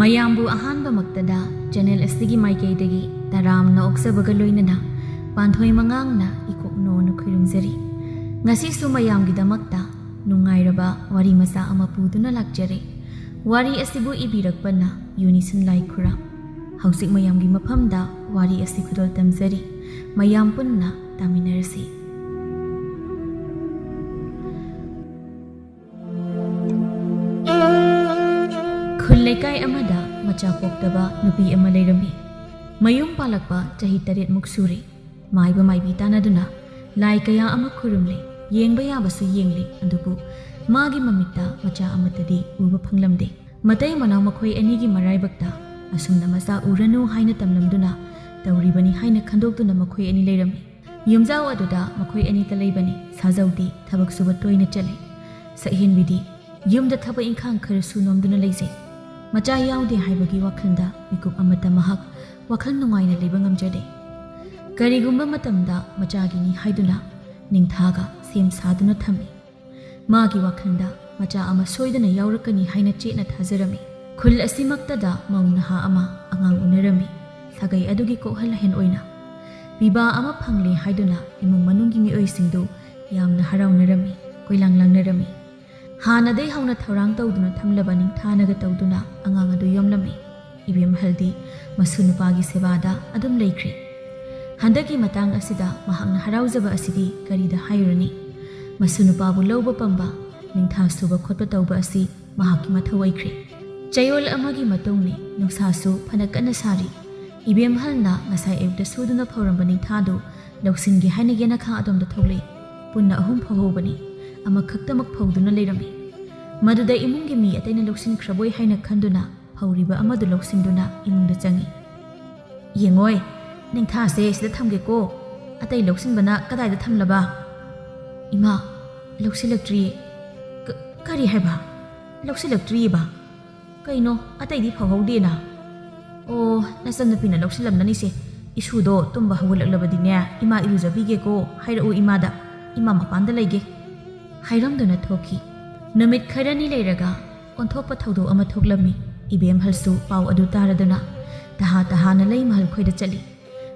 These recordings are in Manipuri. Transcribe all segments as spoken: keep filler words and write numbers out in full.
ꯃꯌꯥꯝꯕꯨ ꯑꯍꯥꯟꯕꯃꯛꯇꯗ ꯆꯦꯅꯦꯜ ꯑꯁꯤꯒꯤ ꯃꯥꯏꯀꯩꯗꯒꯤ ꯇꯔꯥꯝꯅ ꯑꯣꯛꯆꯕꯒ ꯂꯣꯏꯅꯅ ꯄꯥꯟꯊꯣꯏ ꯃꯉꯥꯡꯅ ꯏꯀꯣꯛꯅꯣꯅ ꯈꯨꯔꯨꯝꯖꯔꯤ꯫ ꯉꯁꯤꯁꯨ ꯃꯌꯥꯝꯒꯤꯗꯃꯛꯇ ꯅꯨꯡꯉꯥꯏꯔꯕ ꯋꯥꯔꯤ ꯃꯆꯥ ꯑꯃ ꯄꯨꯗꯨꯅ ꯂꯥꯛꯆꯔꯦ꯫ ꯋꯥꯔꯤ ꯑꯁꯤꯕꯨ ꯏꯕꯤꯔꯛꯄꯅ ꯌꯨꯅꯤꯁꯟ ꯂꯥꯏꯈꯨꯔꯥ꯫ ꯍꯧꯖꯤꯛ ꯃꯌꯥꯝꯒꯤ ꯃꯐꯝꯗ ꯋꯥꯔꯤ ꯑꯁꯤ ꯈꯨꯗꯣꯜ ꯇꯝꯖꯔꯤ꯫ ꯃꯌꯥꯝ ꯄꯨꯟꯅ ꯇꯥꯃꯤꯟꯅꯔꯁꯤ꯫ ꯈꯨꯜ ꯂꯩꯀꯥꯏ ꯑꯃꯗ ꯃꯆꯥ ꯄꯣꯛꯇꯕ ꯅꯨꯄꯤ ꯑꯃ ꯂꯩꯔꯝꯃꯤ꯫ ꯃꯌꯨꯝ ꯄꯥꯜꯂꯛꯄ ꯆꯍꯤ ꯇꯔꯦꯠꯃꯨꯛ ꯁꯨꯔꯦ꯫ ꯃꯥꯏꯕ ꯃꯥꯏꯕꯤ ꯇꯥꯟꯅꯗꯨꯅ ꯂꯥꯏ ꯀꯌꯥ ꯑꯃ ꯈꯨꯔꯨꯝꯂꯦ, ꯌꯦꯡꯕ ꯌꯥꯕꯁꯨ ꯌꯦꯡꯂꯦ, ꯑꯗꯨꯕꯨ ꯃꯥꯒꯤ ꯃꯃꯤꯠꯇ ꯃꯆꯥ ꯑꯃꯠꯇꯗꯤ ꯎꯕ ꯐꯪꯂꯝꯗꯦ꯫ ꯃꯇꯩ ꯃꯅꯥꯎ ꯃꯈꯣꯏ ꯑꯅꯤꯒꯤ ꯃꯔꯥꯏꯕꯛꯇ ꯑꯁꯨꯝꯅ ꯃꯆꯥ ꯎꯔꯅꯨ ꯍꯥꯏꯅ ꯇꯝꯂꯝꯗꯨꯅ ꯇꯧꯔꯤꯕꯅꯤ ꯍꯥꯏꯅ ꯈꯟꯗꯣꯛꯇꯨꯅ ꯃꯈꯣꯏ ꯑꯅꯤ ꯂꯩꯔꯝꯃꯤ꯫ ꯌꯨꯝꯖꯥꯎ ꯑꯗꯨꯗ ꯃꯈꯣꯏ ꯑꯅꯤꯇ ꯂꯩꯕꯅꯤ꯫ ꯁꯥꯖꯧꯗꯤ ꯊꯕꯛ ꯁꯨꯕ ꯇꯣꯏꯅ ꯆꯠꯂꯤ꯫ ꯁꯛꯍꯦꯟꯕꯤꯗꯤ ꯌꯨꯝꯗ ꯊꯕꯛ ꯏꯪꯈꯥꯡ ꯈꯔ ꯁꯨ ꯅꯣꯝꯗꯨꯅ ꯂꯩꯖꯩ꯫ ꯃꯆꯥ ꯌꯥꯎꯗꯦ ꯍꯥꯏꯕꯒꯤ ꯋꯥꯈꯜꯗ ꯃꯤꯀꯨꯞ ꯑꯃꯠꯇ ꯃꯍꯥꯛ ꯋꯥꯈꯜ ꯅꯨꯡꯉꯥꯏꯅ ꯂꯩꯕ ꯉꯝꯖꯗꯦ꯫ ꯀꯔꯤꯒꯨꯝꯕ ꯃꯇꯝꯗ ꯃꯆꯥꯒꯤꯅꯤ ꯍꯥꯏꯗꯨꯅ ꯅꯤꯡꯊꯥꯒ ꯁꯦꯝ ꯁꯥꯗꯨꯅ ꯊꯝꯃꯤ꯫ ꯃꯥꯒꯤ ꯋꯥꯈꯜꯗ ꯃꯆꯥ ꯑꯃ ꯁꯣꯏꯗꯅ ꯌꯥꯎꯔꯛꯀꯅꯤ ꯍꯥꯏꯅ ꯆꯦꯠꯅ ꯊꯥꯖꯔꯝꯃꯤ꯫ ꯈꯨꯜ ꯑꯁꯤꯃꯛꯇꯗ ꯃꯧ ꯅꯍꯥ ꯑꯃ ꯑꯉꯥꯡ ꯎꯅꯔꯝꯃꯤ꯫ ꯁꯥꯒꯩ ꯑꯗꯨꯒꯤ ꯀꯣꯛꯍꯜ ꯑꯍꯦꯟ ꯑꯣꯏꯅ ꯄꯤꯕꯥ ꯑꯃ ꯐꯪꯂꯦ ꯍꯥꯏꯗꯨꯅ ꯏꯃꯨꯡ ꯃꯅꯨꯡꯒꯤ ꯃꯤꯑꯣꯏꯁꯤꯡꯗꯨ ꯌꯥꯝꯅ ꯍꯔꯥꯎꯅꯔꯝꯃꯤ, ꯀꯣꯏꯂꯥꯡ ꯂꯥꯡꯅꯔꯝꯃꯤ꯫ ꯍꯥꯟꯅꯗꯩ ꯍꯧꯅ ꯊꯧꯔꯥꯡ ꯇꯧꯗꯨꯅ ꯊꯝꯂꯕ ꯅꯤꯡꯊꯥꯅꯒ ꯇꯧꯗꯨꯅ ꯑꯉꯥꯡ ꯑꯗꯨ ꯌꯣꯝꯂꯝꯃꯤ꯫ ꯏꯕꯦꯝꯍꯜꯗꯤ ꯃꯁꯨ ꯅꯨꯄꯥꯒꯤ ꯁꯦꯕꯥꯗ ꯑꯗꯨꯝ ꯂꯩꯈ꯭ꯔꯦ꯫ ꯍꯟꯗꯛꯀꯤ ꯃꯇꯥꯡ ꯑꯁꯤꯗ ꯃꯍꯥꯛꯅ ꯍꯔꯥꯎꯖꯕ ꯑꯁꯤꯗꯤ ꯀꯔꯤꯗ ꯍꯥꯏꯔꯨꯔꯅꯤ? ꯃꯁꯨ ꯅꯨꯄꯥꯕꯨ ꯂꯧꯕ ꯄꯝꯕ, ꯅꯤꯡꯊꯥ ꯁꯨꯕ ꯈꯣꯠꯄ ꯇꯧꯕ ꯑꯁꯤ ꯃꯍꯥꯛꯀꯤ ꯃꯊꯧ ꯑꯣꯏꯈ꯭ꯔꯦ꯫ ꯆꯌꯣꯜ ꯑꯃꯒꯤ ꯃꯇꯨꯡꯅꯤ, ꯅꯨꯡꯁꯥꯁꯨ ꯐꯅ ꯀꯟꯅ ꯁꯥꯔꯤ꯫ ꯏꯕꯦꯝꯍꯜꯅ ꯉꯁꯥꯏ ꯑꯌꯨꯛꯇ ꯁꯨꯗꯨꯅ ꯐꯧꯔꯝꯕ ꯅꯤꯡꯊꯥꯗꯨ ꯂꯧꯁꯤꯟꯒꯦ ꯍꯥꯏꯅ ꯌꯦꯅꯈꯥ ꯑꯗꯣꯝꯗ ꯊꯣꯛꯂꯛꯏ꯫ ꯄꯨꯟꯅ ꯑꯍꯨꯝ ꯐꯧꯍꯧꯕꯅꯤ꯫ ꯑꯃꯈꯛꯇꯃꯛ ꯐꯧꯗꯨꯅ ꯂꯩꯔꯝꯃꯤ꯫ ꯃꯗꯨꯗ ꯏꯃꯨꯡꯒꯤ ꯃꯤ ꯑꯇꯩꯅ ꯂꯧꯁꯤꯟꯈ꯭ꯔꯕꯣꯏ ꯍꯥꯏꯅ ꯈꯟꯗꯨꯅ ꯐꯧꯔꯤꯕ ꯑꯃꯗꯨ ꯂꯧꯁꯤꯟꯗꯨꯅ ꯏꯃꯨꯡꯗ ꯆꯪꯉꯤ꯫ "ꯌꯦꯡꯉꯣꯏ, ꯅꯤꯡꯊꯥꯁꯦ ꯁꯤꯗ ꯊꯝꯒꯦꯀꯣ꯫ ꯑꯇꯩ ꯂꯧꯁꯤꯟꯕꯅ ꯀꯗꯥꯏꯗ ꯊꯝꯂꯕ?" "ꯏꯃꯥ, ꯂꯧꯁꯤꯜꯂꯛꯇ꯭ꯔꯤꯌꯦ꯫" "ꯀ-, ꯀꯔꯤ ꯍꯥꯏꯕ? ꯂꯧꯁꯤꯜꯂꯛꯇ꯭ꯔꯤꯌꯦꯕ? ꯀꯩꯅꯣ, ꯑꯇꯩꯗꯤ ꯐꯧꯍꯧꯗꯦꯅ?" "ꯑꯣ, ꯅꯆꯟꯅꯨꯄꯤꯅ ꯂꯧꯁꯤꯜꯂꯝꯂꯅꯤꯁꯦ꯫ "ꯏꯁꯨꯗꯣ ꯇꯨꯝꯕ ꯍꯧꯒꯠꯂꯛꯂꯕꯗꯤꯅꯦ, ꯏꯃꯥ ꯏꯔꯨꯖꯕꯤꯒꯦꯀꯣ, ꯍꯥꯏꯔꯛꯎ ꯏꯃꯥꯗ, ꯏꯃꯥ ꯃꯄꯥꯟꯗ ꯂꯩꯒꯦ" ꯍꯥꯏꯔꯝꯗꯨꯅ ꯊꯣꯛꯈꯤ꯫ ꯅꯨꯃꯤꯠ ꯈꯔꯅꯤ ꯂꯩꯔꯒ ꯑꯣꯟꯊꯣꯛꯄ ꯊꯧꯗꯣꯛ ꯑꯃ ꯊꯣꯛꯂꯝꯃꯤ꯫ ꯏꯕꯦꯝꯍꯜꯁꯨ ꯄꯥꯎ ꯑꯗꯨ ꯇꯥꯔꯗꯨꯅ ꯇꯍꯥ ꯇꯍꯥꯅ ꯂꯩꯃꯍꯜ ꯈꯣꯏꯗ ꯆꯠꯂꯤ꯫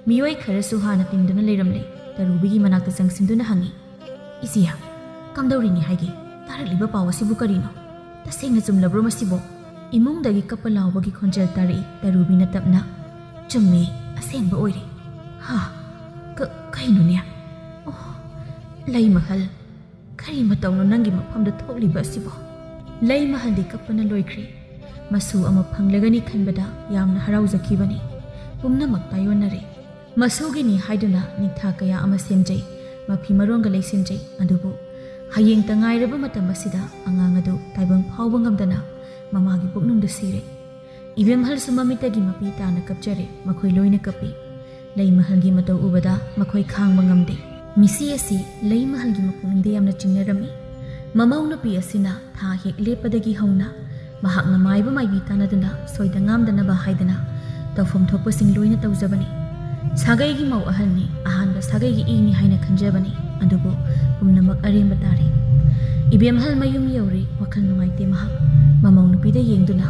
ꯃꯤꯑꯣꯏ ꯈꯔꯁꯨ ꯍꯥꯟꯅ ꯇꯤꯟꯗꯨꯅ ꯂꯩꯔꯝꯂꯦ꯫ ꯇꯔꯨꯕꯤꯒꯤ ꯃꯅꯥꯛꯇ ꯆꯪꯁꯤꯟꯗꯨꯅ ꯍꯪꯉꯤ, "ꯏꯆꯦ, ꯀꯝꯗꯧꯔꯤꯅꯤ ꯍꯥꯏꯒꯦ? ꯇꯥꯔꯛꯂꯤꯕ ꯄꯥꯎ ꯑꯁꯤꯕꯨ ꯀꯔꯤꯅꯣ? ꯇꯁꯦꯡꯅ ꯆꯨꯝꯂꯕ꯭ꯔꯣ ꯃꯁꯤꯕꯣ?" ꯏꯃꯨꯡꯗꯒꯤ ꯀꯞꯄ ꯂꯥꯎꯕꯒꯤ ꯈꯣꯟꯖꯦꯜ ꯇꯥꯔꯛꯏ꯫ ꯇꯔꯨꯕꯤꯅ ꯇꯞꯅ, "ꯆꯨꯝꯃꯤ, ꯑꯁꯦꯡꯕ ꯑꯣꯏꯔꯦ꯫" "ꯍꯥ? ꯀ-, ꯀꯩꯅꯣꯅꯦ? ꯑꯣ, ꯂꯩꯃꯍꯜ, ꯀꯔꯤ ꯃꯇꯧꯅꯣ ꯅꯪꯒꯤ ꯃꯐꯝꯗ ꯊꯣꯛꯂꯤꯕ ꯑꯁꯤꯕꯣ?" ꯂꯩꯃꯍꯜꯗꯤ ꯀꯞꯄꯅ ꯂꯣꯏꯈ꯭ꯔꯦ꯫ ꯃꯁꯨ ꯑꯃ ꯐꯪꯂꯒꯅꯤ ꯈꯟꯕꯗ ꯌꯥꯝꯅ ꯍꯔꯥꯎꯖꯈꯤꯕꯅꯤ꯫ ꯄꯨꯝꯅꯃꯛ ꯇꯥꯏꯑꯣꯟꯅꯔꯦ꯫ ꯃꯁꯨꯒꯤꯅꯤ ꯍꯥꯏꯗꯨꯅ ꯅꯤꯡꯊꯥ ꯀꯌꯥ ꯑꯃ ꯁꯦꯝꯖꯩ, ꯃꯐꯤ ꯃꯔꯣꯟꯒ ꯂꯩꯁꯤꯟꯖꯩ꯫ ꯑꯗꯨꯕꯨ ꯍꯌꯦꯡꯇ ꯉꯥꯏꯔꯕ ꯃꯇꯝ ꯑꯁꯤꯗ ꯑꯉꯥꯡ ꯑꯗꯨ ꯇꯥꯏꯕꯪ ꯐꯥꯎꯕ ꯉꯝꯗꯅ ꯃꯃꯥꯒꯤ ꯄꯨꯛꯅꯨꯡꯗ ꯁꯤꯔꯦ꯫ ꯏꯕꯦꯝꯍꯜꯁꯨ ꯃꯃꯤꯠꯇꯒꯤ ꯃꯄꯤ ꯇꯥꯅ ꯀꯞꯆꯔꯦ꯫ ꯃꯈꯣꯏ ꯂꯣꯏꯅ ꯀꯞꯄꯤ꯫ ꯂꯩꯃꯍꯜꯒꯤ ꯃꯇꯧ ꯎꯕꯗ ꯃꯈꯣꯏ ꯈꯥꯡꯕ ꯉꯝꯗꯦ꯫ ꯃꯤꯁꯤ ꯑꯁꯤ ꯂꯩꯃꯍꯜꯒꯤ ꯃꯄꯨꯛꯅꯤꯡꯗ ꯌꯥꯝꯅ ꯆꯤꯡꯅꯔꯝꯃꯤ꯫ ꯃꯃꯧ ꯅꯨꯄꯤ ꯑꯁꯤꯅ ꯊꯥ ꯍꯦꯛ ꯂꯦꯞꯄꯗꯒꯤ ꯍꯧꯅ ꯃꯍꯥꯛꯅ ꯃꯥꯏꯕ ꯃꯥꯏꯕꯤ ꯇꯥꯟꯅꯗꯨꯅ ꯁꯣꯏꯗ ꯉꯥꯝꯗꯅꯕ ꯍꯥꯏꯗꯅ ꯇꯧꯐꯝ ꯊꯣꯛꯄꯁꯤꯡ ꯂꯣꯏꯅ ꯇꯧꯖꯕꯅꯤ꯫ ꯁꯥꯒꯩꯒꯤ ꯃꯧ ꯑꯍꯜꯅꯤ, ꯑꯍꯥꯟꯕ ꯁꯥꯒꯩꯒꯤ ꯏꯅꯤ ꯍꯥꯏꯅ ꯈꯟꯖꯕꯅꯤ꯫ ꯑꯗꯨꯕꯨ ꯄꯨꯝꯅꯃꯛ ꯑꯔꯦꯝꯕ ꯇꯥꯔꯦ꯫ ꯏꯕꯦꯝꯍꯜ ꯃꯌꯨꯝ ꯌꯧꯔꯦ꯫ ꯋꯥꯈꯜ ꯅꯨꯡꯉꯥꯏꯇꯦ ꯃꯍꯥꯛ꯫ ꯃꯃꯧ ꯅꯨꯄꯤꯗ ꯌꯦꯡꯗꯨꯅ,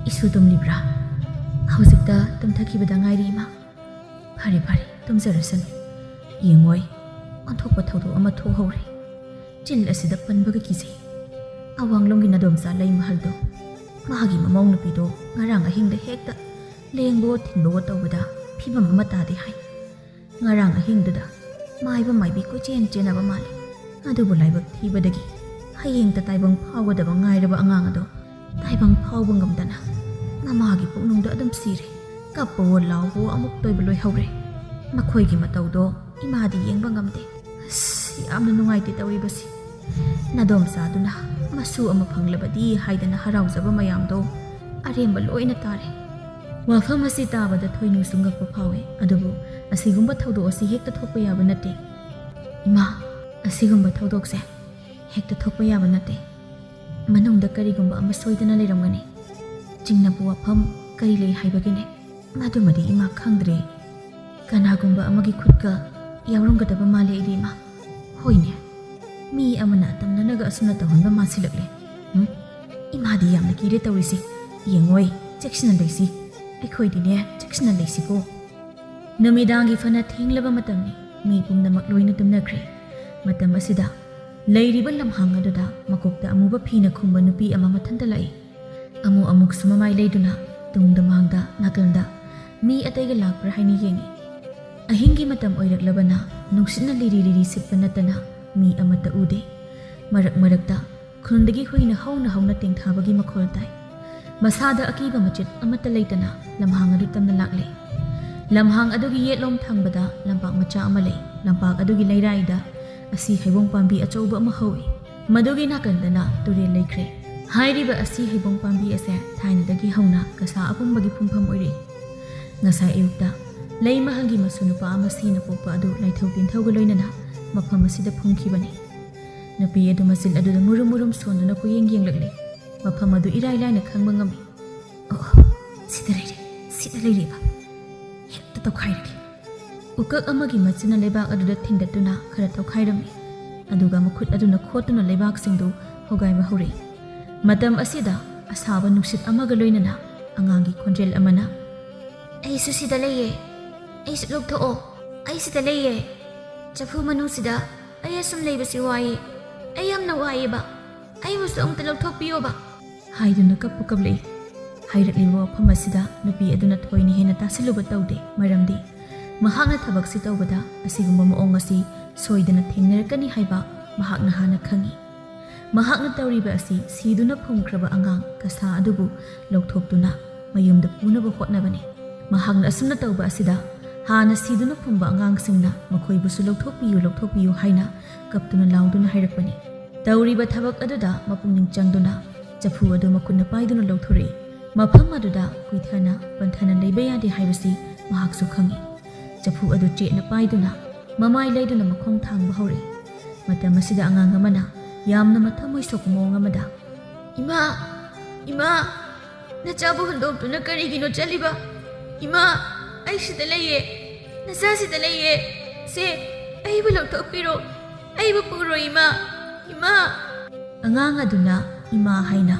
"ꯏꯁꯨ ꯇꯨꯝꯂꯤꯕ꯭ꯔꯥ?" "ꯍꯧꯖꯤꯛꯇ ꯇꯨꯝꯊꯈꯤꯕꯗ ꯉꯥꯏꯔꯤ ꯏꯃꯥ꯫" "ꯐꯔꯦ ꯐꯔꯦ, ꯇꯨꯝꯖꯔꯁꯅꯨ꯫ ꯌꯦꯡꯉꯣꯏ, ꯑꯣꯟꯊꯣꯛꯄ ꯊꯧꯗꯣꯛ ꯑꯃ ꯊꯣꯛꯍꯧꯔꯦ꯫ ꯆꯤꯜ ꯑꯁꯤꯗ ꯄꯟꯕꯒ ꯀꯤꯖꯩ꯫ ꯑꯋꯥꯡꯂꯣꯝꯒꯤ ꯅꯥꯗꯣꯝꯆꯥ ꯂꯩꯃꯍꯜꯗꯣ ꯃꯥꯒꯤ ꯃꯃꯧ ꯅꯨꯄꯤꯗꯣ ꯉꯔꯥꯡ ꯑꯍꯤꯡꯗ ꯍꯦꯛꯇ ꯂꯦꯡꯕꯋꯣ ꯊꯤꯟꯕꯋꯣ ꯇꯧꯕꯗ ꯐꯤꯕꯝ ꯑꯃ ꯇꯥꯗꯦ ꯍꯥꯏ꯫ ꯉꯔꯥꯡ ꯑꯍꯤꯡꯗꯨꯗ ꯃꯥꯏꯕ ꯃꯥꯏꯕꯤ ꯀꯣꯏꯆꯦꯟ ꯆꯦꯟꯅꯕ ꯃꯥꯜꯂꯤ꯫ ꯑꯗꯨꯕꯨ ꯂꯥꯏꯕꯛ ꯊꯤꯕꯗꯒꯤ ꯍꯌꯦꯡꯇ ꯇꯥꯏꯕꯪ ꯐꯥꯎꯒꯗꯕ ꯉꯥꯏꯔꯕ ꯑꯉꯥꯡ ꯑꯗꯣ ꯇꯥꯏꯕꯪ ꯐꯥꯎꯕ ꯉꯝꯗꯅ ꯃꯃꯥꯒꯤ ꯄꯨꯛꯅꯨꯡꯗ ꯑꯗꯨꯝ ꯁꯤꯔꯦ꯫ ꯀꯞꯄꯋꯣ ꯂꯥꯎꯕꯋꯣ ꯑꯃꯨꯛꯇ ꯑꯣꯏꯕ ꯂꯣꯏꯍꯧꯔꯦ꯫ ꯃꯈꯣꯏꯒꯤ ꯃꯇꯧꯗꯣ ꯏꯃꯥꯗꯤ ꯌꯦꯡꯕ ꯉꯝꯗꯦ꯫ ꯑꯁ, ꯌꯥꯝꯅ ꯅꯨꯡꯉꯥꯏꯇꯦ ꯇꯧꯔꯤꯕꯁꯤ꯫" ꯅꯥꯗꯣꯝꯆꯥꯗꯨꯅ ꯃꯁꯨ ꯑꯃ ꯐꯪꯂꯕꯗꯤ ꯍꯥꯏꯗꯅ ꯍꯔꯥꯎꯖꯕ ꯃꯌꯥꯝꯗꯣ ꯑꯔꯦꯝꯕ ꯂꯣꯏꯅ ꯇꯥꯔꯦ꯫ ꯋꯥꯐꯝ ꯑꯁꯤ ꯇꯥꯕꯗ ꯊꯣꯏꯅꯨꯁꯨ ꯉꯛꯄ ꯐꯥꯎꯏ꯫ ꯑꯗꯨꯕꯨ ꯑꯁꯤꯒꯨꯝꯕ ꯊꯧꯗꯣꯛ ꯑꯁꯤ ꯍꯦꯛꯇ ꯊꯣꯛꯄ ꯌꯥꯕ ꯅꯠꯇꯦ꯫ "ꯏꯃꯥ, ꯑꯁꯤꯒꯨꯝꯕ ꯊꯧꯗꯣꯛꯁꯦ ꯍꯦꯛꯇ ꯊꯣꯛꯄ ꯌꯥꯕ ꯅꯠꯇꯦ꯫ ꯃꯅꯨꯡꯗ ꯀꯔꯤꯒꯨꯝꯕ ꯑꯃ ꯁꯣꯏꯗꯅ ꯂꯩꯔꯝꯒꯅꯤ꯫ ꯆꯤꯡꯅꯕ ꯋꯥꯐꯝ ꯀꯔꯤ ꯂꯩ ꯍꯥꯏꯕꯒꯤꯅꯦ? ꯃꯗꯨꯃꯗꯤ ꯏꯃꯥ ꯈꯪꯗ꯭ꯔꯦ꯫ ꯀꯅꯥꯒꯨꯝꯕ ꯑꯃꯒꯤ ꯈꯨꯠꯀ ꯌꯥꯎꯔꯝꯒꯗꯕ ꯃꯥꯜꯂꯦ, ꯏꯕꯦꯝꯃ꯫ ꯍꯣꯏꯅꯦ, ꯃꯤ ꯑꯃꯅ ꯇꯝꯅꯅꯒ ꯑꯁꯨꯝꯅ ꯇꯧꯍꯟꯕ ꯃꯥꯟꯁꯤꯜꯂꯛꯂꯦ꯫ ꯎꯝ? ꯏꯃꯥꯗꯤ ꯌꯥꯝꯅ ꯀꯤꯔꯦ ꯇꯧꯔꯤꯁꯦ꯫ ꯌꯦꯡꯉꯣꯏ, ꯆꯦꯛꯁꯤꯟꯅ ꯂꯩꯁꯤ꯫ ꯑꯩꯈꯣꯏꯗꯤꯅꯦ, ꯆꯦꯛꯁꯤꯟꯅ ꯂꯩꯁꯤꯀꯣ꯫ ꯅꯨꯃꯤꯗꯥꯡꯒꯤ ꯐꯅ ꯊꯦꯡꯂꯕ ꯃꯇꯝꯅꯤ꯫ ꯃꯤ ꯄꯨꯝꯅꯃꯛ ꯂꯣꯏꯅ ꯇꯨꯝꯅꯈ꯭ꯔꯦ꯫ ꯃꯇꯝ ꯑꯁꯤꯗ ꯂꯩꯔꯤꯕ ꯂꯝꯍꯥꯡ ꯑꯗꯨꯗ ꯃꯀꯣꯛꯇ ꯑꯃꯨꯕ ꯐꯤꯅ ꯈꯨꯝꯕ ꯅꯨꯄꯤ ꯑꯃ ꯃꯊꯟꯇ ꯂꯥꯛꯏ꯫ ꯑꯃꯨꯛ ꯑꯃꯨꯛꯁꯨ ꯃꯃꯥꯏ ꯂꯩꯗꯨꯅ ꯇꯨꯡꯗ ꯃꯥꯡꯗ ꯅꯥꯀꯜꯗ ꯃꯤ ꯑꯇꯩꯒ ꯂꯥꯛꯄ꯭ꯔꯥ ꯍꯥꯏꯅ ꯌꯦꯡꯏ꯫ ꯑꯍꯤꯡꯒꯤ ꯃꯇꯝ ꯑꯣꯏꯔꯛꯂꯕꯅ ꯅꯨꯡꯁꯤꯠꯅ ꯂꯤꯔꯤ ꯂꯤꯔꯤ ꯁꯤꯠꯄ ꯅꯠꯇꯅ ꯃꯤ ꯑꯃꯠꯇ ꯎꯗꯦ꯫ ꯃꯔꯛ ꯃꯔꯛꯇ ꯈꯨꯟꯗꯒꯤ ꯍꯨꯏꯅ ꯍꯧꯅ ꯍꯧꯅ ꯇꯦꯡꯊꯥꯕꯒꯤ ꯃꯈꯣꯜ ꯇꯥꯏ꯫ ꯃꯁꯥꯗ ꯑꯀꯤꯕ ꯃꯆꯦꯠ ꯑꯃꯠꯇ ꯂꯩꯇꯅ ꯂꯝꯍꯥꯡ ꯑꯗꯨ ꯇꯝꯅ ꯂꯥꯛꯂꯦ꯫ ꯂꯝꯍꯥꯡ ꯑꯗꯨꯒꯤ ꯌꯦꯠꯂꯣꯝ ꯊꯪꯕꯗ ꯂꯝꯄꯥꯛ ꯃꯆꯥ ꯑꯃ ꯂꯩ꯫ ꯂꯝꯄꯥꯛ ꯑꯗꯨꯒꯤ ꯂꯩꯔꯥꯏꯗ ꯑꯁꯤ ꯍꯩꯕꯣꯡ ꯄꯥꯝꯕꯤ ꯑꯆꯧꯕ ꯑꯃ ꯍꯧꯏ꯫ ꯃꯗꯨꯒꯤ ꯅꯥꯀꯟꯗꯅ ꯇꯨꯔꯦꯜ ꯂꯩꯈ꯭ꯔꯦ꯫ ꯍꯥꯏꯔꯤꯕ ꯑꯁꯤ ꯍꯩꯕꯣꯡ ꯄꯥꯝꯕꯤ ꯑꯁꯦ ꯊꯥꯏꯅꯗꯒꯤ ꯍꯧꯅ ꯀꯁꯥ ꯑꯄꯨꯝꯕꯒꯤ ꯐꯨꯝꯐꯝ ꯑꯣꯏꯔꯛꯏ꯫ ꯉꯁꯥꯏ ꯑꯌꯨꯛꯇ ꯂꯩ ꯃꯍꯜꯒꯤ ꯃꯁꯨ ꯅꯨꯄꯥ ꯑꯃ ꯁꯤꯅ ꯄꯣꯛꯄ ꯑꯗꯨ ꯂꯥꯏꯊꯧ ꯇꯤꯟꯊꯧꯒ ꯂꯣꯏꯅꯅ ꯃꯐꯝ ꯑꯁꯤꯗ ꯐꯨꯝꯈꯤꯕꯅꯤ꯫ ꯅꯨꯄꯤ ꯑꯗꯨ ꯃꯆꯤꯜ ꯑꯗꯨꯗ ꯃꯨꯔꯨꯝ ꯃꯨꯔꯨꯝ ꯁꯣꯟꯗꯨꯅ ꯀꯣꯏꯌꯦꯡ ꯌꯦꯡꯂꯛꯂꯤ꯫ ꯃꯐꯝ ꯑꯗꯨ ꯏꯔꯥꯏ ꯂꯥꯏꯅ ꯈꯪꯕ ꯉꯝꯃꯤ꯫ "ꯑꯣ, ꯁꯤꯗ ꯂꯩꯔꯦ, ꯁꯤꯗ ꯂꯩꯔꯦꯕ꯫ ꯍꯦꯛꯇ ꯇꯧꯈꯥꯏꯔꯒꯦ꯫" ꯎꯀꯛ ꯑꯃꯒꯤ ꯃꯆꯤꯟꯅ ꯂꯩꯕꯥꯛ ꯑꯗꯨꯗ ꯊꯤꯟꯗꯠꯇꯨꯅ ꯈꯔ ꯇꯧꯈꯥꯏꯔꯝꯃꯤ꯫ ꯑꯗꯨꯒ ꯃꯈꯨꯠ ꯑꯗꯨꯅ ꯈꯣꯠꯇꯨꯅ ꯂꯩꯕꯥꯛꯁꯤꯡꯗꯨ ꯍꯣꯒꯥꯏꯕ ꯍꯧꯔꯛꯏ꯫ ꯃꯇꯝ ꯑꯁꯤꯗ ꯑꯁꯥꯕ ꯅꯨꯡꯁꯤꯠ ꯑꯃꯒ ꯂꯣꯏꯅꯅ ꯑꯉꯥꯡꯒꯤ ꯈꯣꯟꯖꯦꯜ ꯑꯃꯅ, "ꯑꯩꯁꯨ ꯁꯤꯗ ꯂꯩꯌꯦ, ꯑꯩꯁꯨ ꯂꯧꯊꯣꯛꯑꯣ, ꯑꯩ ꯁꯤꯗ ꯂꯩꯌꯦ꯫ ꯆꯐꯨ ꯃꯅꯨꯡꯁꯤꯗ ꯑꯩ ꯑꯁꯨꯝ ꯂꯩꯕꯁꯤ ꯋꯥꯏꯌꯦ, ꯑꯩ ꯌꯥꯝꯅ ꯋꯥꯏꯌꯦꯕ, ꯑꯩꯕꯨꯁꯨ ꯑꯃꯨꯛꯇ ꯂꯧꯊꯣꯛꯄꯤꯌꯣꯕ" ꯍꯥꯏꯗꯨꯅ ꯀꯞꯄꯨ ꯀꯞꯂꯛꯏ꯫ ꯍꯥꯏꯔꯛꯂꯤꯕ ꯋꯥꯐꯝ ꯑꯁꯤꯗ ꯅꯨꯄꯤ ꯑꯗꯨꯅ ꯊꯣꯏꯅ ꯍꯦꯟꯅ ꯇꯥꯁꯤꯜꯂꯨꯕ ꯇꯧꯗꯦ, ꯃꯔꯝꯗꯤ ꯃꯍꯥꯛꯅ ꯊꯕꯛꯁꯤ ꯇꯧꯕꯗ ꯑꯁꯤꯒꯨꯝꯕ ꯃꯑꯣꯡ ꯑꯁꯤ ꯁꯣꯏꯗꯅ ꯊꯦꯡꯅꯔꯛꯀꯅꯤ ꯍꯥꯏꯕ ꯃꯍꯥꯛꯅ ꯍꯥꯟꯅ ꯈꯪꯏ꯫ ꯃꯍꯥꯛꯅ ꯇꯧꯔꯤꯕ ꯑꯁꯤ ꯁꯤꯗꯨꯅ ꯐꯨꯝꯈ꯭ꯔꯕ ꯑꯉꯥꯡ ꯀꯁꯥ ꯑꯗꯨꯕꯨ ꯂꯧꯊꯣꯛꯇꯨꯅ ꯃꯌꯨꯝꯗ ꯄꯨꯅꯕ ꯍꯣꯠꯅꯕꯅꯤ꯫ ꯃꯍꯥꯛꯅ ꯑꯁꯨꯝꯅ ꯇꯧꯕ ꯑꯁꯤꯗ ꯍꯥꯟꯅ ꯁꯤꯗꯨꯅ ꯐꯨꯝꯕ ꯑꯉꯥꯡꯁꯤꯡꯅ ꯃꯈꯣꯏꯕꯨꯁꯨ "ꯂꯧꯊꯣꯛꯄꯤꯌꯨ, ꯂꯧꯊꯣꯛꯄꯤꯌꯨ" ꯍꯥꯏꯅ ꯀꯞꯇꯨꯅ ꯂꯥꯎꯗꯨꯅ ꯍꯥꯏꯔꯛꯄꯅꯤ꯫ ꯇꯧꯔꯤꯕ ꯊꯕꯛ ꯑꯗꯨꯗ ꯃꯄꯨꯛꯅꯤꯡ ꯆꯪꯗꯨꯅ ꯆꯐꯨ ꯑꯗꯨ ꯃꯈꯨꯠꯅ ꯄꯥꯏꯗꯨꯅ ꯂꯧꯊꯣꯔꯛꯏ꯫ ꯃꯐꯝ ꯑꯗꯨꯗ ꯀꯨꯏꯊꯅ ꯄꯟꯊꯅ ꯂꯩꯕ ꯌꯥꯗꯦ ꯍꯥꯏꯕꯁꯤ ꯃꯍꯥꯛꯁꯨ ꯈꯪꯏ꯫ ꯆꯐꯨ ꯑꯗꯨ ꯆꯦꯠꯅ ꯄꯥꯏꯗꯨꯅ ꯃꯃꯥꯏ ꯂꯩꯗꯨꯅ ꯃꯈꯣꯡ ꯊꯥꯡꯕ ꯍꯧꯔꯛꯏ꯫ ꯃꯇꯝ ꯑꯁꯤꯗ ꯑꯉꯥꯡ ꯑꯃꯅ ꯌꯥꯝꯅ ꯃꯊꯃꯣꯏ ꯁꯣꯛꯄ ꯃꯑꯣꯡ ꯑꯃꯗ, "ꯏꯃꯥ, ꯏꯃꯥ, ꯅꯆꯥꯕꯨ ꯍꯨꯟꯗꯣꯛꯇꯨꯅ ꯀꯔꯤꯒꯤꯅꯣ ꯆꯠꯂꯤꯕ? ꯏꯃꯥ, ꯑꯩ ꯁꯤꯗ ꯂꯩꯌꯦ, ꯅꯆꯥꯁꯤꯗ ꯂꯩꯌꯦ꯫ ꯁꯦ, ꯑꯩꯕꯨ ꯂꯧꯊꯣꯛꯄꯤꯔꯣ꯫ ꯑꯩꯕꯨ ꯄꯨꯔꯣ, ꯏꯃꯥ꯫ ꯏꯃꯥ!" ꯑꯉꯥꯡ ꯑꯗꯨꯅ "ꯏꯃꯥ" ꯍꯥꯏꯅ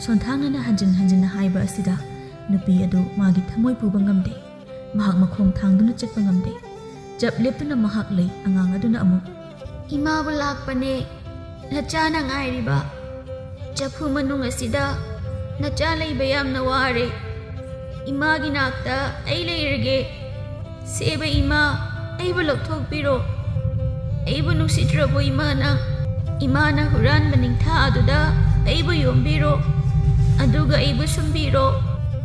ꯁꯣꯟꯊꯥꯡꯅꯅ ꯍꯟꯖꯤꯟ ꯍꯟꯖꯤꯟꯅ ꯍꯥꯏꯕ ꯑꯁꯤꯗ ꯅꯨꯄꯤ ꯑꯗꯨ ꯃꯥꯒꯤ ꯊꯃꯣꯏ ꯄꯨꯕ ꯉꯝꯗꯦ꯫ ꯃꯍꯥꯛ ꯃꯈꯣꯡ ꯊꯥꯡꯗꯨꯅ ꯆꯠꯄ ꯉꯝꯗꯦ꯫ ꯆꯞ ꯂꯦꯞꯇꯨꯅ ꯃꯍꯥꯛ ꯂꯩ꯫ ꯑꯉꯥꯡ ꯑꯗꯨꯅ ꯑꯃꯨꯛ, "ꯏꯃꯥꯕꯨ ꯂꯥꯛꯄꯅꯦ, ꯅꯆꯥꯅ ꯉꯥꯏꯔꯤꯕ꯫ ꯆꯐꯨ ꯃꯅꯨꯡ ꯑꯁꯤꯗ ꯅꯆꯥ ꯂꯩꯕ ꯌꯥꯝꯅ ꯋꯥꯔꯦ꯫ ꯏꯃꯥꯒꯤ ꯅꯥꯛꯇ ꯑꯩ ꯂꯩꯔꯒꯦ꯫ ꯁꯦꯕ ꯏꯃꯥ, ꯑꯩꯕꯨ ꯂꯧꯊꯣꯛꯄꯤꯔꯣ꯫ ꯑꯩꯕꯨ ꯅꯨꯡꯁꯤꯗ꯭ꯔꯕꯣ ꯏꯃꯥꯅ? ꯏꯃꯥꯅ ꯍꯨꯔꯥꯟꯕ ꯅꯤꯡꯊꯥ ꯑꯗꯨꯗ ꯑꯩꯕꯨ ꯌꯣꯝꯕꯤꯔꯣ꯫ ꯑꯗꯨꯒ ꯑꯩꯕꯨ ꯁꯨꯝꯕꯤꯔꯣ꯫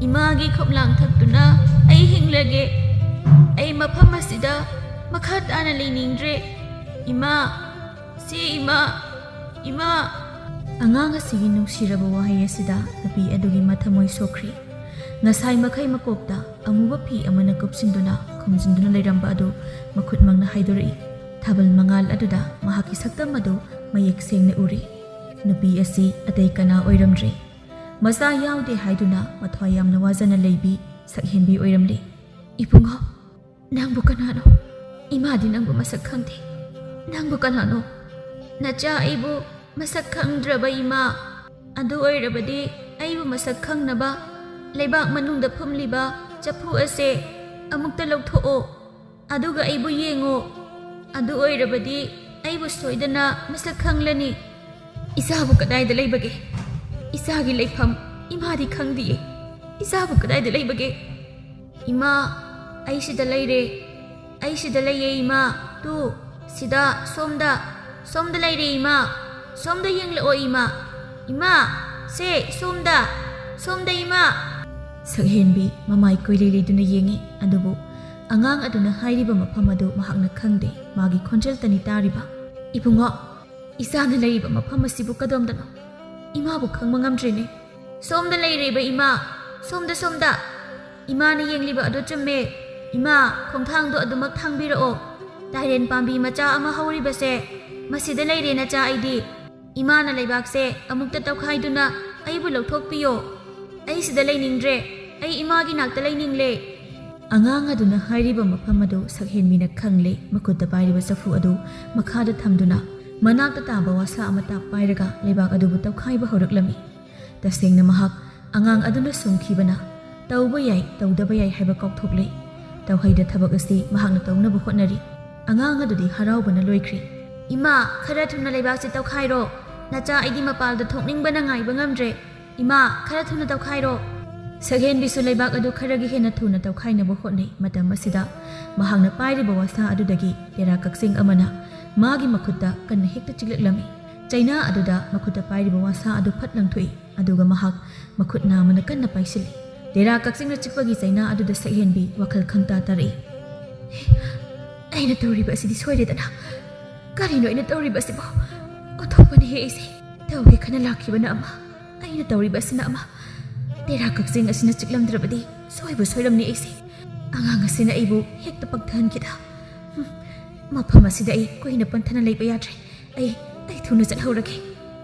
ꯏꯃꯥꯒꯤ ꯈꯣꯝꯂꯥꯡ ꯊꯛꯇꯨꯅ ꯑꯩ ꯍꯤꯡꯂꯒꯦ꯫ ꯑꯩ ꯃꯐꯝ ꯑꯁꯤꯗ ꯃꯈꯥ ꯇꯥꯅ ꯂꯩꯅꯤꯡꯗ꯭ꯔꯦ꯫ ꯏꯃꯥ, ꯁꯦ ꯏꯃꯥ, ꯏꯃꯥ!" ꯑꯉꯥꯡ ꯑꯁꯤꯒꯤ ꯅꯨꯡꯁꯤꯔꯕ ꯋꯥꯍꯩ ꯑꯁꯤꯗ ꯅꯨꯄꯤ ꯑꯗꯨꯒꯤ ꯃꯊꯃꯣꯏ ꯁꯣꯛꯈ꯭ꯔꯤ꯫ ꯉꯁꯥꯏ ꯃꯈꯩ ꯃꯀꯣꯛꯇ ꯑꯃꯨꯕ ꯐꯤ ꯑꯃꯅ ꯀꯨꯞꯁꯤꯟꯗꯨꯅ ꯈꯨꯝꯖꯤꯟꯗꯨꯅ ꯂꯩꯔꯝꯕ ꯑꯗꯨ ꯃꯈꯨꯠꯃꯛꯅ ꯍꯥꯏꯗꯣꯔꯛꯏ꯫ ꯊꯥꯕꯜ ꯃꯉꯥꯜ ꯑꯗꯨꯗ ꯃꯍꯥꯛꯀꯤ ꯁꯛꯇꯝ ꯑꯗꯨ ꯃꯌꯦꯛ ꯁꯦꯡꯅ ꯎꯔꯤ꯫ ꯅꯨꯄꯤ ꯑꯁꯤ ꯑꯇꯩ ꯀꯅꯥ ꯑꯣꯏꯔꯝꯗ꯭ꯔꯦ꯫ ꯃꯆꯥ ꯌꯥꯎꯗꯦ ꯍꯥꯏꯗꯨꯅ ꯃꯊ꯭ꯋꯥꯏ ꯌꯥꯝꯅ ꯋꯥꯖꯅ ꯂꯩꯕꯤ ꯁꯛꯍꯦꯟꯕꯤ ꯑꯣꯏꯔꯝꯂꯦ꯫ "ꯏꯕꯨꯡꯉꯣ, ꯅꯪꯕꯨ ꯀꯅꯥꯅꯣ? ꯏꯃꯥꯗꯤ ꯅꯪꯕꯨ ꯃꯁꯛ ꯈꯪꯗꯦ꯫ ꯅꯪꯕꯨ ꯀꯅꯥꯅꯣ? ꯅꯆꯥ ꯑꯩꯕꯨ ꯃꯁꯛ ꯈꯪꯗ꯭ꯔꯕ ꯏꯃꯥ꯫ ꯑꯗꯨ ꯑꯣꯏꯔꯕꯗꯤ ꯑꯩꯕꯨ ꯃꯁꯛ ꯈꯪꯅꯕ ꯂꯩꯕꯥꯛ ꯃꯅꯨꯡꯗ ꯐꯨꯝꯂꯤꯕ ꯆꯐꯨ ꯑꯁꯦ ꯑꯃꯨꯛꯇ ꯂꯧꯊꯣꯛꯑꯣ꯫ ꯑꯗꯨꯒ ꯑꯩꯕꯨ ꯌꯦꯡꯉꯣ꯫ ꯑꯗꯨ ꯑꯣꯏꯔꯕꯗꯤ ꯑꯩꯕꯨ ꯁꯣꯏꯗꯅ ꯃꯁꯛ ꯈꯪꯂꯅꯤ꯫ ꯏꯆꯥꯕꯨ ꯀꯗꯥꯏꯗ ꯂꯩꯕꯒꯦ? ꯏꯆꯥꯒꯤ ꯂꯩꯐꯝ ꯏꯃꯥꯗꯤ ꯈꯪꯗꯤꯌꯦ꯫ ꯏꯆꯥꯕꯨ ꯀꯗꯥꯏꯗ ꯂꯩꯕꯒꯦ?" "ꯏꯃꯥ, ꯑꯩ ꯁꯤꯗ ꯂꯩꯔꯦ꯫ ꯑꯩ ꯁꯤꯗ ꯂꯩꯌꯦ ꯏꯃꯥ꯫ ꯇꯨ, ꯁꯤꯗ, ꯁꯣꯝꯗ, ꯁꯣꯝꯗ ꯂꯩꯔꯦ ꯏꯃꯥ꯫ ꯁꯣꯝꯗ ꯌꯦꯡꯂꯛꯑꯣ ꯏꯃꯥ꯫ ꯏꯃꯥ, ꯁꯦ, ꯁꯣꯝꯗ, ꯁꯣꯝꯗ ꯏꯃꯥ!" ꯁꯛꯍꯦꯟꯕꯤ ꯃꯃꯥꯏ ꯀꯣꯏꯂꯩ ꯂꯩꯗꯨꯅ ꯌꯦꯡꯉꯤ꯫ ꯑꯗꯨꯕꯨ ꯑꯉꯥꯡ ꯑꯗꯨꯅ ꯍꯥꯏꯔꯤꯕ ꯃꯐꯝ ꯑꯗꯨ ꯃꯍꯥꯛꯅ ꯈꯪꯗꯦ꯫ ꯃꯥꯒꯤ ꯈꯣꯟꯖꯦꯜꯇꯅꯤ ꯇꯥꯔꯤꯕ꯫ "ꯏꯕꯨꯡꯉꯣ, ꯏꯆꯥꯅ ꯂꯩꯔꯤꯕ ꯃꯐꯝ ꯑꯁꯤꯕꯨ ꯀꯗꯣꯝꯗꯅꯣ? ꯏꯃꯥꯕꯨ ꯈꯪꯕ ꯉꯝꯗ꯭ꯔꯦꯅꯦ꯫ ꯁꯣꯝꯗ ꯂꯩꯔꯦꯕ ꯏꯃꯥ, ꯁꯣꯝꯗ, ꯁꯣꯝꯗ꯫ ꯏꯃꯥꯅ ꯌꯦꯡꯂꯤꯕ ꯑꯗꯨ ꯆꯨꯝꯃꯦ꯫ ꯏꯃꯥ, ꯈꯣꯡꯊꯥꯡꯗꯣ ꯑꯗꯨꯃꯛ ꯊꯥꯡꯕꯤꯔꯛꯑꯣ꯫ ꯇꯥꯏꯔꯦꯟ ꯄꯥꯝꯕꯤ ꯃꯆꯥ ꯑꯃ ꯍꯧꯔꯤꯕꯁꯦ, ꯃꯁꯤꯗ ꯂꯩꯔꯦ ꯅꯆꯥ ꯑꯩꯗꯤ꯫ ꯏꯃꯥꯅ ꯂꯩꯕꯥꯛꯁꯦ ꯑꯃꯨꯛꯇ ꯇꯧꯈꯥꯏꯗꯨꯅ ꯑꯩꯕꯨ ꯂꯧꯊꯣꯛꯄꯤꯌꯣ꯫ ꯑꯩ ꯁꯤꯗ ꯂꯩꯅꯤꯡꯗ꯭ꯔꯦ꯫ ꯑꯩ ꯏꯃꯥꯒꯤ ꯅꯥꯛꯇ ꯂꯩꯅꯤꯡꯂꯦ꯫" ꯑꯉꯥꯡ ꯑꯗꯨꯅ ꯍꯥꯏꯔꯤꯕ ꯃꯐꯝ ꯑꯗꯨ ꯁꯛꯍꯦꯟꯕꯤꯅ ꯈꯪꯂꯦ꯫ ꯃꯈꯨꯠꯇ ꯄꯥꯏꯔꯤꯕ ꯆꯐꯨ ꯑꯗꯨ ꯃꯈꯥꯗ ꯊꯝꯗꯨꯅ ꯃꯅꯥꯛꯇ ꯇꯥꯕ ꯋꯥꯁꯥ ꯑꯃꯇ ꯄꯥꯏꯔꯒ ꯂꯩꯕꯥꯛ ꯑꯗꯨꯕꯨ ꯇꯧꯈꯥꯏꯕ ꯍꯧꯔꯛꯂꯝꯃꯤ꯫ ꯇꯁꯦꯡꯅ ꯃꯍꯥꯛ ꯑꯉꯥꯡ ꯑꯗꯨꯅ ꯁꯨꯝꯈꯤꯕꯅ ꯇꯧꯕ ꯌꯥꯏ, ꯇꯧꯗꯕ ꯌꯥꯏ ꯍꯥꯏꯕ ꯀꯥꯎꯊꯣꯛꯂꯦ꯫ ꯇꯧꯍꯩꯗ ꯊꯕꯛ ꯑꯁꯤ ꯃꯍꯥꯛꯅ ꯇꯧꯅꯕ ꯍꯣꯠꯅꯔꯤ꯫ ꯑꯉꯥꯡ ꯑꯗꯨꯗꯤ ꯍꯔꯥꯎꯕꯅ ꯂꯣꯏꯈ꯭ꯔꯦ꯫ "ꯏꯃꯥ, ꯈꯔ ꯊꯨꯅ ꯂꯩꯕꯥꯛꯁꯤ ꯇꯧꯈꯥꯏꯔꯣ꯫ ꯅꯆꯥ ꯑꯩꯗꯤ ꯃꯄꯥꯜꯗ ꯊꯣꯛꯅꯤꯡꯕꯅ ꯉꯥꯏꯕ ꯉꯝꯗ꯭ꯔꯦ꯫ ꯏꯃꯥ, ꯈꯔ ꯊꯨꯅ ꯇꯧꯈꯥꯏꯔꯣ!" ꯁꯛꯍꯦꯟꯕꯤꯁꯨ ꯂꯩꯕꯥꯛ ꯑꯗꯨ ꯈꯔꯒꯤ ꯍꯦꯟꯅ ꯊꯨꯅ ꯇꯧꯈꯥꯏꯅꯕ ꯍꯣꯠꯅꯩ꯫ ꯃꯇꯝ ꯑꯁꯤꯗ ꯃꯍꯥꯛꯅ ꯄꯥꯏꯔꯤꯕ ꯋꯥꯁꯥ ꯑꯗꯨꯗꯒꯤ ꯇꯦꯔꯥ ꯀꯛꯆꯦꯡ ꯑꯃꯅ ꯃꯥꯒꯤ ꯃꯈꯨꯠꯇ ꯀꯟꯅ ꯍꯦꯛꯇ ꯆꯤꯛꯂꯛꯂꯝꯃꯤ꯫ ꯆꯩꯅꯥ ꯑꯗꯨꯗ ꯃꯈꯨꯠꯇ ꯄꯥꯏꯔꯤꯕ ꯋꯥꯁꯥ ꯑꯗꯨ ꯐꯠ ꯂꯪꯊꯣꯛꯏ, ꯑꯗꯨꯒ ꯃꯍꯥꯛ ꯃꯈꯨꯠ ꯅꯥꯝꯃꯅ ꯀꯟꯅ ꯄꯥꯏꯁꯤꯜꯂꯤ꯫ ꯇꯦꯔꯥ ꯀꯛꯆꯦꯡꯅ ꯆꯤꯛꯄꯒꯤ ꯆꯩꯅꯥ ꯑꯗꯨꯗ ꯁꯛꯍꯦꯟꯕꯤ ꯋꯥꯈꯜ ꯈꯪꯇꯥ ꯇꯥꯔꯛꯏ꯫ "ꯑꯩꯅ ꯇꯧꯔꯤꯕ ꯑꯁꯤꯗꯤ ꯁꯣꯏꯔꯦꯗꯅ꯫ ꯀꯔꯤꯅꯣ ꯑꯩꯅ ꯇꯧꯔꯤꯕ ꯑꯁꯤꯕꯣ? ꯑꯣꯟꯊꯣꯛꯄꯅꯤꯍꯦ ꯑꯩꯁꯦ꯫ ꯇꯧꯒꯦ ꯈꯟꯅ ꯂꯥꯛꯈꯤꯕꯅ ꯑꯃ, ꯑꯩꯅ ꯇꯧꯔꯤꯕ ꯑꯁꯤꯅ ꯑꯃ꯫ ꯇꯦꯔꯥ ꯀꯛꯆꯦꯡ ꯑꯁꯤꯅ ꯆꯤꯛꯂꯝꯗ꯭ꯔꯕꯗꯤ ꯁꯣꯏꯕꯨ ꯁꯣꯏꯔꯝꯅꯤ ꯑꯩꯁꯦ꯫ ꯑꯉꯥꯡ ꯑꯁꯤꯅ ꯑꯩꯕꯨ ꯍꯦꯛꯇ ꯄꯪꯊꯍꯟꯈꯤꯗ꯫ ꯍꯨꯝ, ꯃꯐꯝ ꯑꯁꯤꯗ ꯑꯩ ꯀꯨꯏꯅ ꯄꯟꯊꯅ ꯂꯩꯕ ꯌꯥꯗ꯭ꯔꯦ꯫ ꯑꯩ, ꯑꯩ ꯊꯨꯅ ꯆꯠꯍꯧꯔꯒꯦ꯫"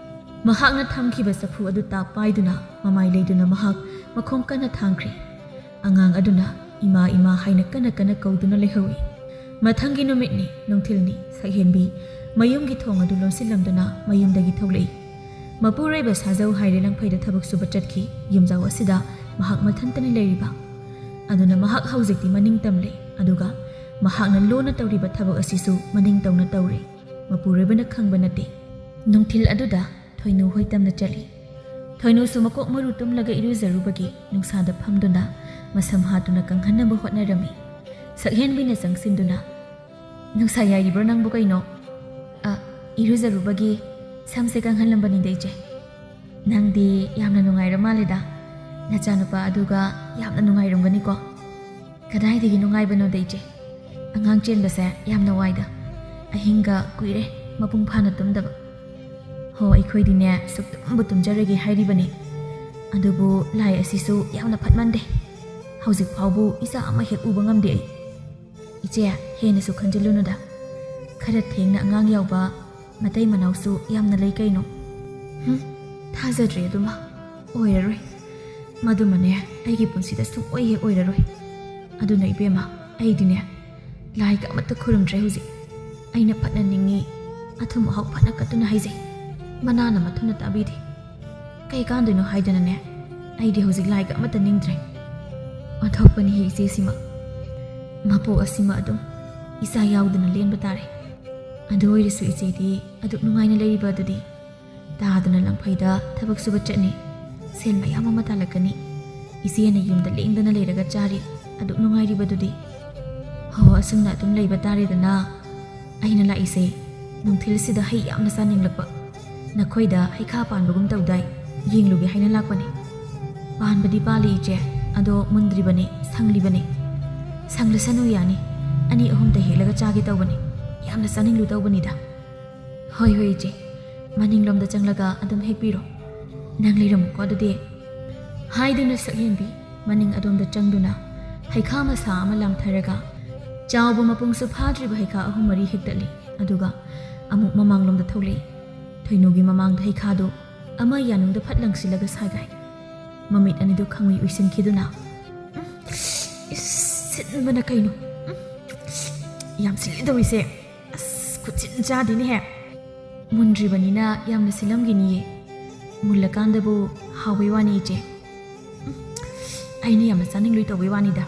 ꯃꯍꯥꯛꯅ ꯊꯝꯈꯤꯕ ꯆꯐꯨ ꯑꯗꯨ ꯇꯥꯞ ꯄꯥꯏꯗꯨꯅ ꯃꯃꯥꯏ ꯂꯩꯗꯨꯅ ꯃꯍꯥꯛ ꯃꯈꯣꯡ ꯀꯟꯅ ꯊꯥꯡꯈ꯭ꯔꯦ꯫ ꯑꯉꯥꯡ ꯑꯗꯨꯅ "ꯏꯃꯥ, ꯏꯃꯥ" ꯍꯥꯏꯅ ꯀꯟꯅ ꯀꯟꯅ ꯀꯧꯗꯨꯅ ꯂꯩꯍꯧꯏ꯫ ꯃꯊꯪꯒꯤ ꯅꯨꯃꯤꯠꯅꯤ, ꯅꯨꯡꯊꯤꯜꯅꯤ꯫ ꯁꯛꯍꯦꯟꯕꯤ ꯃꯌꯨꯝꯒꯤ ꯊꯣꯡ ꯑꯗꯨ ꯂꯣꯟꯁꯤꯜꯂꯝꯗꯨꯅ ꯃꯌꯨꯝꯗꯒꯤ ꯊꯣꯛꯂꯛꯏ꯫ ꯃꯄꯨꯔꯣꯏꯕ ꯁꯥꯖꯧ ꯍꯥꯏꯔꯦ ꯂꯪꯐꯩꯗ ꯊꯕꯛ ꯁꯨꯕ ꯆꯠꯈꯤ꯫ ꯌꯨꯝꯖꯥꯎ ꯑꯁꯤꯗ ꯃꯍꯥꯛ ꯃꯊꯟꯇꯅꯤ ꯂꯩꯔꯤꯕ꯫ ꯑꯗꯨꯅ ꯃꯍꯥꯛ ꯍꯧꯖꯤꯛꯇꯤ ꯃꯅꯤꯡ ꯇꯝꯂꯦ, ꯑꯗꯨꯒ ꯃꯍꯥꯛꯅ ꯂꯣꯟꯅ ꯇꯧꯔꯤꯕ ꯊꯕꯛ ꯑꯁꯤꯁꯨ ꯃꯅꯤꯡ ꯇꯧꯅ ꯇꯧꯔꯦ꯫ ꯃꯄꯨꯔꯣꯏꯕꯅ ꯈꯪꯕ ꯅꯠꯇꯦ꯫ ꯅꯨꯡꯊꯤꯜ ꯑꯗꯨꯗ ꯊꯣꯏꯅꯨ ꯍꯣꯏ ꯇꯝꯅ ꯆꯠꯂꯤ꯫ ꯊꯣꯏꯅꯨꯁꯨ ꯃꯀꯣꯛ ꯃꯔꯨ ꯇꯨꯝꯂꯒ ꯏꯔꯨꯖꯔꯨꯕꯒꯤ ꯅꯨꯡꯁꯥꯗ ꯐꯝꯗꯨꯅ ꯃꯁꯝ ꯍꯥꯠꯇꯨꯅ ꯀꯪꯍꯟꯅꯕ ꯍꯣꯠꯅꯔꯝꯃꯤ꯫ ꯁꯛꯍꯦꯟꯕꯤꯅ ꯆꯪꯁꯤꯟꯗꯨꯅ, "ꯅꯨꯡꯁꯥ ꯌꯥꯏꯔꯤꯕ꯭ꯔꯣ ꯅꯪꯕꯨ ꯀꯩꯅꯣ?" "ꯑ, ꯏꯔꯨꯖꯔꯨꯕꯒꯤ ꯁꯝꯁꯦ ꯀꯪꯍꯜꯂꯝꯕꯅꯤꯗ ꯏꯆꯦ꯫" "ꯅꯪꯗꯤ ꯌꯥꯝꯅ ꯅꯨꯡꯉꯥꯏꯔ ꯃꯥꯜꯂꯦꯗ꯫ ꯅꯆꯥꯅꯨꯄꯥ ꯑꯗꯨꯒ ꯌꯥꯝꯅ ꯅꯨꯡꯉꯥꯏꯔꯝꯒꯅꯤꯀꯣ?" "ꯀꯗꯥꯏꯗꯒꯤ ꯅꯨꯡꯉꯥꯏꯕꯅꯣꯗ ꯏꯆꯦ꯫ ꯑꯉꯥꯡ ꯆꯦꯟꯕꯁꯦ ꯌꯥꯝꯅ ꯋꯥꯏꯗ꯫ ꯑꯍꯤꯡꯒ ꯀꯨꯏꯔꯦ ꯃꯄꯨꯡ ꯐꯥꯅ ꯇꯨꯝꯗꯕ꯫" "ꯍꯣ, ꯑꯩꯈꯣꯏꯗꯤꯅꯦ ꯁꯨꯛꯇꯨꯝꯕꯨ ꯇꯨꯝꯖꯔꯒꯦ ꯍꯥꯏꯔꯤꯕꯅꯤ꯫ ꯑꯗꯨꯕꯨ ꯂꯥꯏ ꯑꯁꯤꯁꯨ ꯌꯥꯝꯅ ꯐꯠꯃꯟꯗꯦ꯫ ꯍꯧꯖꯤꯛ ꯐꯥꯎꯕꯨ ꯏꯆꯥ ꯑꯃ ꯍꯦꯛ ꯎꯕ ꯉꯝꯗꯦ ꯑꯩ꯫" "ꯏꯆꯦ, ꯍꯦꯟꯅꯁꯨ ꯈꯟꯖꯤꯜꯂꯨꯅꯨꯗ꯫ ꯈꯔ ꯊꯦꯡꯅ ꯑꯉꯥꯡ ꯌꯥꯎꯕ ꯃꯇꯩ ꯃꯅꯥꯎꯁꯨ ꯌꯥꯝꯅ ꯂꯩ ꯀꯩꯅꯣ꯫" "ꯍꯨꯝ, ꯊꯥꯖꯗ꯭ꯔꯦ ꯑꯗꯨꯃ꯫ ꯑꯣꯏꯔꯔꯣꯏ꯫ ꯃꯗꯨꯃꯅꯦ ꯑꯩꯒꯤ ꯄꯨꯟꯁꯤꯗ ꯁꯨꯡꯑꯣꯏ ꯍꯦꯛ ꯑꯣꯏꯔꯔꯣꯏ꯫ ꯑꯗꯨꯅ ꯏꯕꯦꯝꯃ, ꯑꯩꯗꯤꯅꯦ, ꯂꯥꯏꯒ ꯑꯃꯠꯇ ꯈꯨꯔꯨꯝꯗ꯭ꯔꯦ ꯍꯧꯖꯤꯛ꯫ ꯑꯩꯅ ꯐꯠꯅ ꯅꯤꯡꯉꯤ, ꯑꯊꯨꯝ ꯑꯍꯥꯎ ꯐꯠꯅ ꯀꯠꯇꯨꯅ ꯍꯥꯏꯖꯩ, ꯃꯅꯥꯅ ꯃꯊꯨꯝꯅ ꯇꯥꯕꯤꯗꯦ꯫ ꯀꯩ ꯀꯥꯟꯗꯣꯏꯅꯣ ꯍꯥꯏꯗꯅꯅꯦ, ꯑꯩꯗꯤ ꯍꯧꯖꯤꯛ ꯂꯥꯏꯒ ꯑꯃꯠꯇ ꯅꯤꯡꯗ꯭ꯔꯦ꯫ ꯑꯣꯟꯊꯣꯛꯄꯅꯤꯍꯦ ꯏꯆꯦꯁꯤꯃ꯫ ꯃꯄꯣꯛ ꯑꯁꯤꯃ ꯑꯗꯨꯝ ꯏꯆꯥ ꯌꯥꯎꯗꯅ ꯂꯦꯟꯕ ꯇꯥꯔꯦ꯫ ꯑꯗꯨ ꯑꯣꯏꯔꯁꯨ ꯏꯆꯦꯗꯤ ꯑꯗꯨꯛ ꯅꯨꯡꯉꯥꯏꯅ ꯂꯩꯔꯤꯕ ꯑꯗꯨꯗꯤ꯫ ꯇꯥꯗꯅ ꯂꯪꯐꯩꯗ ꯊꯕꯛ ꯁꯨꯕ ꯆꯠꯅꯤ, ꯁꯦꯜ ꯃꯌꯥꯝ ꯑꯃ ꯇꯥꯜꯂꯛꯀꯅꯤ꯫ ꯏꯆꯦꯅ ꯌꯨꯝꯗ ꯂꯦꯡꯗꯅ ꯂꯩꯔꯒ ꯆꯥꯔꯤ, ꯑꯗꯨꯛ ꯅꯨꯡꯉꯥꯏꯔꯤꯕꯗꯨꯗꯤ꯫ ꯍꯣ, ꯑꯁꯨꯝꯅ ꯑꯗꯨꯝ ꯂꯩꯕ ꯇꯥꯔꯦꯗꯅ꯫ ꯑꯩꯅ ꯂꯥꯛꯏꯁꯦ ꯅꯨꯡꯊꯤꯜꯁꯤꯗ ꯍꯩ ꯌꯥꯝꯅ ꯆꯥꯅꯤꯡꯂꯛꯄ꯫ ꯅꯈꯣꯏꯗ ꯍꯩꯈꯥ ꯄꯥꯟꯕꯒꯨꯝ ꯇꯧꯗꯥꯏ? ꯌꯦꯡꯂꯨꯒꯦ ꯍꯥꯏꯅ ꯂꯥꯛꯄꯅꯤ꯫ ꯄꯥꯟꯕꯗꯤ ꯄꯥꯜꯂꯤ ꯏꯆꯦ, ꯑꯗꯣ ꯃꯨꯟꯗ꯭ꯔꯤꯕꯅꯤ, ꯁꯪꯂꯤꯕꯅꯤ꯫ ꯁꯪꯂꯁꯅꯨ, ꯌꯥꯅꯤ, ꯑꯅꯤ ꯑꯍꯨꯝꯇ ꯍꯦꯛꯂꯒ ꯆꯥꯒꯦ ꯇꯧꯕꯅꯤ, ꯌꯥꯝꯅ ꯆꯥꯅꯤꯡꯂꯨ ꯇꯧꯕꯅꯤꯗ꯫ ꯍꯣꯏ ꯍꯣꯏ ꯏꯆꯦ, ꯃꯅꯤꯡꯂꯣꯝꯗ ꯆꯪꯂꯒ ꯑꯗꯨꯝ ꯍꯦꯛꯄꯤꯔꯣ꯫ ꯅꯪ ꯂꯩꯔꯝꯃꯨꯀꯣ ꯑꯗꯨꯗꯤ꯫ ꯍꯥꯏꯗꯨꯅ ꯁꯛꯍꯦꯟꯕꯤ ꯃꯅꯤꯡ ꯑꯗꯣꯝꯗ ꯆꯪꯗꯨꯅ ꯍꯩꯈꯥ ꯃꯁꯥ ꯑꯃ ꯂꯥꯝꯊꯔꯒ ꯆꯥꯎꯕ ꯃꯄꯨꯡꯁꯨ ꯐꯥꯗ꯭ꯔꯤꯕ ꯍꯩꯈꯥ ꯑꯍꯨꯝ ꯃꯔꯤ ꯍꯦꯛꯇꯠꯂꯤ꯫ ꯑꯗꯨꯒ ꯑꯃꯨꯛ ꯃꯃꯥꯡꯂꯣꯝꯗ ꯊꯣꯛꯂꯛꯏ꯫ ꯊꯣꯏꯅꯨꯒꯤ ꯃꯃꯥꯡꯗ ꯍꯩꯈꯥꯗꯨ ꯑꯃ ꯌꯥꯅꯨꯡꯗ ꯐꯠ ꯂꯪꯁꯤꯜꯂꯒ ꯁꯥꯏꯒꯥꯏ꯫ ꯃꯃꯤꯠ ꯑꯅꯤꯗꯨ ꯈꯪꯎꯏ ꯎꯏꯁꯤꯟꯈꯤꯗꯨꯅ, "ꯎꯝ, ꯏꯁ, ꯁꯤꯟꯕꯅ ꯀꯩꯅꯣ? ꯎꯝ, ꯌꯥꯝ ꯁꯤꯜꯂꯤ ꯇꯧꯔꯤꯁꯦ꯫ ꯑꯁ, ꯈꯨꯠꯁꯤꯟ ꯆꯥꯗꯦꯅꯦꯍꯦ꯫ ꯃꯨꯟꯗ꯭ꯔꯤꯕꯅꯤꯅ ꯌꯥꯝꯅ ꯁꯤꯜꯂꯝꯒꯤꯅꯤꯌꯦ꯫ ꯃꯨꯜꯂꯀꯥꯟꯗꯕꯨ ꯍꯥꯎꯕꯩ ꯋꯥꯅꯤ ꯏꯆꯦ꯫ ꯎꯝ, ꯑꯩꯅ ꯌꯥꯝꯅ ꯆꯥꯅꯤꯡꯂꯨꯏ ꯇꯧꯕꯩ ꯋꯥꯅꯤꯗ꯫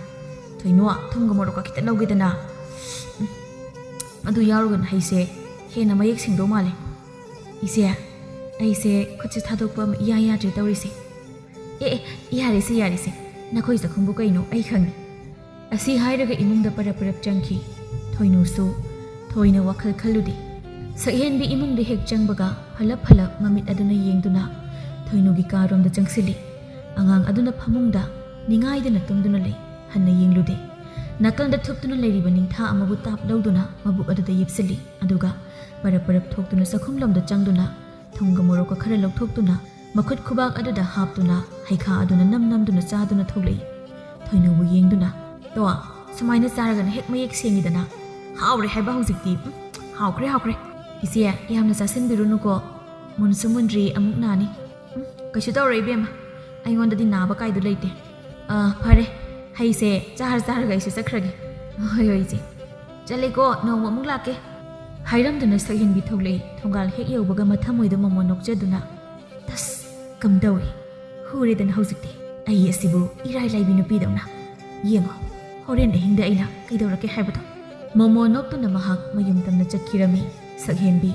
ꯊꯣꯏꯅꯣ, ꯊꯨꯝꯒ ꯃꯣꯔꯣꯛꯀ ꯈꯤꯇꯪ ꯂꯧꯒꯦꯗꯅ꯫ ꯎꯝ, ꯑꯗꯨ ꯌꯥꯎꯔꯒꯅ ꯍꯩꯁꯦ ꯍꯦꯟꯅ ꯃꯌꯦꯛ ꯁꯦꯡꯗꯧ ꯃꯥꯜꯂꯦ꯫ ꯏꯆꯦ, ꯑꯩꯁꯦ ꯈꯨꯠꯁꯦ ꯊꯥꯗꯣꯛꯄ ꯑꯃ ꯏꯌꯥ ꯌꯥꯗ꯭ꯔꯦ ꯇꯧꯔꯤꯁꯦ꯫ ꯑꯦ, ꯑꯦ, ꯌꯥꯔꯦꯁꯦ, ꯌꯥꯔꯦꯁꯦ꯫ ꯅꯈꯣꯏ ꯆꯥꯛꯈꯨꯝꯕꯨ ꯀꯩꯅꯣ? ꯑꯩ ꯈꯪꯉꯤ꯫ ꯑꯁꯤ ꯍꯥꯏꯔꯒ ꯏꯃꯨꯡꯗ ꯄꯔꯞ ꯄꯔꯞ ꯆꯪꯈꯤ꯫ ꯊꯣꯏꯅꯨꯁꯨ ꯊꯣꯏꯅ ꯋꯥꯈꯜ ꯈꯜꯂꯨꯗꯦ꯫ ꯁꯛꯍꯦꯟꯕꯤ ꯏꯃꯨꯡꯗ ꯍꯦꯛ ꯆꯪꯕꯒ ꯐꯂꯞ ꯐꯂꯞ ꯃꯃꯤꯠ ꯑꯗꯨꯅ ꯌꯦꯡꯗꯨꯅ ꯊꯣꯏꯅꯨꯒꯤ ꯀꯥꯔꯣꯝꯗ ꯆꯪꯁꯤꯜꯂꯤ꯫ ꯑꯉꯥꯡ ꯑꯗꯨꯅ ꯐꯃꯨꯡꯗ ꯅꯤꯡꯉꯥꯏꯗꯅ ꯇꯨꯝꯗꯨꯅ ꯂꯩ꯫ ꯍꯟꯅ ꯌꯦꯡꯂꯨꯗꯦ꯫ ꯅꯥꯀꯜꯗ ꯊꯨꯞꯇꯨꯅ ꯂꯩꯔꯤꯕ ꯅꯤꯡꯊꯥ ꯑꯃꯕꯨ ꯇꯥꯞ ꯂꯧꯗꯨꯅ ꯃꯕꯨꯛ ꯑꯗꯨꯗ ꯌꯦꯞꯁꯤꯜꯂꯤ꯫ ꯑꯗꯨꯒ ꯄꯔꯞ ꯄꯔꯞ ꯊꯣꯛꯇꯨꯅ ꯆꯥꯛꯈꯨꯝꯂꯣꯝꯗ ꯆꯪꯗꯨꯅ ꯊꯨꯝꯒ ꯃꯣꯔꯣꯛꯀ ꯈꯔ ꯂꯧꯊꯣꯛꯇꯨꯅ ꯃꯈꯨꯠ ꯈꯨꯕꯥꯛ ꯑꯗꯨꯗ ꯍꯥꯞꯇꯨꯅ ꯍꯩꯈꯥ ꯑꯗꯨꯅ ꯅꯝ ꯅꯝꯗꯨꯅ ꯆꯥꯗꯨꯅ ꯊꯣꯛꯂꯛꯏ꯫ ꯊꯣꯏꯅꯨꯕꯨ ꯌꯦꯡꯗꯨꯅ, "ꯇꯣ, ꯁꯨꯃꯥꯏꯅ ꯆꯥꯔꯒꯅ ꯍꯦꯛ ꯃꯌꯦꯛ ꯁꯦꯡꯉꯤꯗꯅ꯫ ꯍꯥꯎꯔꯦ ꯍꯥꯏꯕ ꯍꯧꯖꯤꯛꯇꯤ꯫ ꯎꯝ, ꯍꯥꯎꯈ꯭ꯔꯦ, ꯍꯥꯎꯈ꯭ꯔꯦ꯫ ꯏꯆꯦ, ꯌꯥꯝꯅ ꯆꯥꯁꯤꯟꯕꯤꯔꯨꯅꯨꯀꯣ꯫ ꯃꯨꯟꯁꯨ ꯃꯨꯟꯗ꯭ꯔꯤ, ꯑꯃꯨꯛ ꯅꯥꯅꯤ꯫" "ꯎꯝ, ꯀꯩꯁꯨ ꯇꯧꯔꯣꯏ ꯏꯕꯦꯝꯃ꯫ ꯑꯩꯉꯣꯟꯗꯗꯤ ꯅꯥꯕ ꯀꯥꯏꯗꯨ ꯂꯩꯇꯦ꯫ ꯑꯥ, ꯐꯔꯦ꯫ "ꯍꯩꯁꯦ ꯆꯥꯔ ꯆꯥꯔꯒ ꯑꯩꯁꯨ ꯆꯠꯈ꯭ꯔꯒꯦ꯫" "ꯍꯣꯏ ꯍꯣꯏ ꯏꯆꯦ꯫ ꯆꯠꯂꯦꯀꯣ, ꯅꯣꯡꯃ ꯑꯃꯨꯛ ꯂꯥꯛꯀꯦ꯫" ꯍꯥꯏꯔꯝꯗꯅ ꯁꯛꯍꯦꯟꯕꯤ ꯊꯣꯛꯂꯛꯏ꯫ ꯊꯣꯡꯒꯥꯜ ꯍꯦꯛ ꯌꯧꯕꯒ ꯃꯊꯃꯣꯏꯗ ꯃꯣꯃꯣꯟ ꯅꯣꯛꯆꯗꯨꯅ, "ꯇꯁ! ꯀꯝꯗꯧꯏ? ꯍꯨꯔꯦꯗꯅ ꯍꯧꯖꯤꯛꯇꯤ꯫ ꯑꯩ ꯑꯁꯤꯕꯨ ꯏꯔꯥꯏ ꯂꯥꯏꯕꯤ ꯅꯨꯄꯤꯗꯧꯅ꯫ ꯌꯦꯡꯉꯣ, ꯍꯣꯔꯦꯟ ꯑꯍꯤꯡꯗ ꯑꯩꯅ ꯀꯩꯗꯧꯔꯛꯀꯦ ꯍꯥꯏꯕꯗꯣ꯫" ꯃꯣꯃꯣꯟ ꯅꯣꯛꯇꯨꯅ ꯃꯍꯥꯛ ꯃꯌꯨꯝ ꯇꯝꯅ ꯆꯠꯈꯤꯔꯝꯃꯤ꯫ ꯁꯛꯍꯦꯟꯕꯤ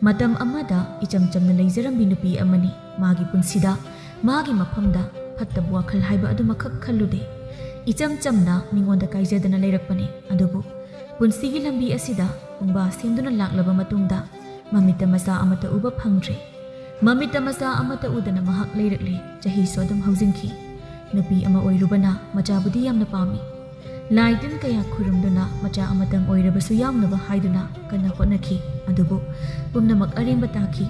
ꯃꯇꯝ ꯑꯃꯗ ꯏꯆꯝ ꯆꯝꯅ ꯂꯩꯖꯔꯝꯕꯤ ꯅꯨꯄꯤ ꯑꯃꯅꯤ꯫ ꯃꯥꯒꯤ ꯄꯨꯟꯁꯤꯗ ꯃꯥꯒꯤ ꯃꯐꯝꯗ ꯐꯠꯇꯕ ꯋꯥꯈꯜ ꯍꯥꯏꯕ ꯑꯗꯨꯃꯈꯛ ꯈꯜꯂꯨꯗꯦ꯫ ꯏꯆꯝ ꯆꯝꯅ ꯃꯤꯉꯣꯟꯗ ꯀꯥꯏꯖꯗꯅ ꯂꯩꯔꯛꯄꯅꯤ꯫ ꯑꯗꯨꯕꯨ ꯄꯨꯟꯁꯤꯒꯤ ꯂꯝꯕꯤ ꯑꯁꯤꯗ ꯄꯨꯡꯕꯥ ꯁꯦꯝꯗꯨꯅ ꯂꯥꯛꯂꯕ ꯃꯇꯨꯡꯗ ꯃꯃꯤꯠꯇ ꯃꯆꯥ ꯑꯃꯠꯇ ꯎꯕ ꯐꯪꯗ꯭ꯔꯦ꯫ ꯃꯃꯤꯠꯇ ꯃꯆꯥ ꯑꯃꯠꯇ ꯎꯗꯅ ꯃꯍꯥꯛ ꯂꯩꯔꯛꯂꯦ꯫ ꯆꯍꯤꯁꯨ ꯑꯗꯨꯝ ꯍꯧꯖꯤꯟꯈꯤ꯫ ꯅꯨꯄꯤ ꯑꯃ ꯑꯣꯏꯔꯨꯕꯅ ꯃꯆꯥꯕꯨꯗꯤ ꯌꯥꯝꯅ ꯄꯥꯝꯃꯤ꯫ ꯂꯥꯏ ꯇꯤꯟ ꯀꯌꯥ ꯈꯨꯔꯨꯝꯗꯨꯅ ꯃꯆꯥ ꯑꯃꯇꯪ ꯑꯣꯏꯔꯕꯁꯨ ꯌꯥꯎꯅꯕ ꯍꯥꯏꯗꯨꯅ ꯀꯟꯅ ꯍꯣꯠꯅꯈꯤ꯫ ꯑꯗꯨꯕꯨ ꯄꯨꯝꯅꯃꯛ ꯑꯔꯦꯝꯕ ꯇꯥꯈꯤ꯫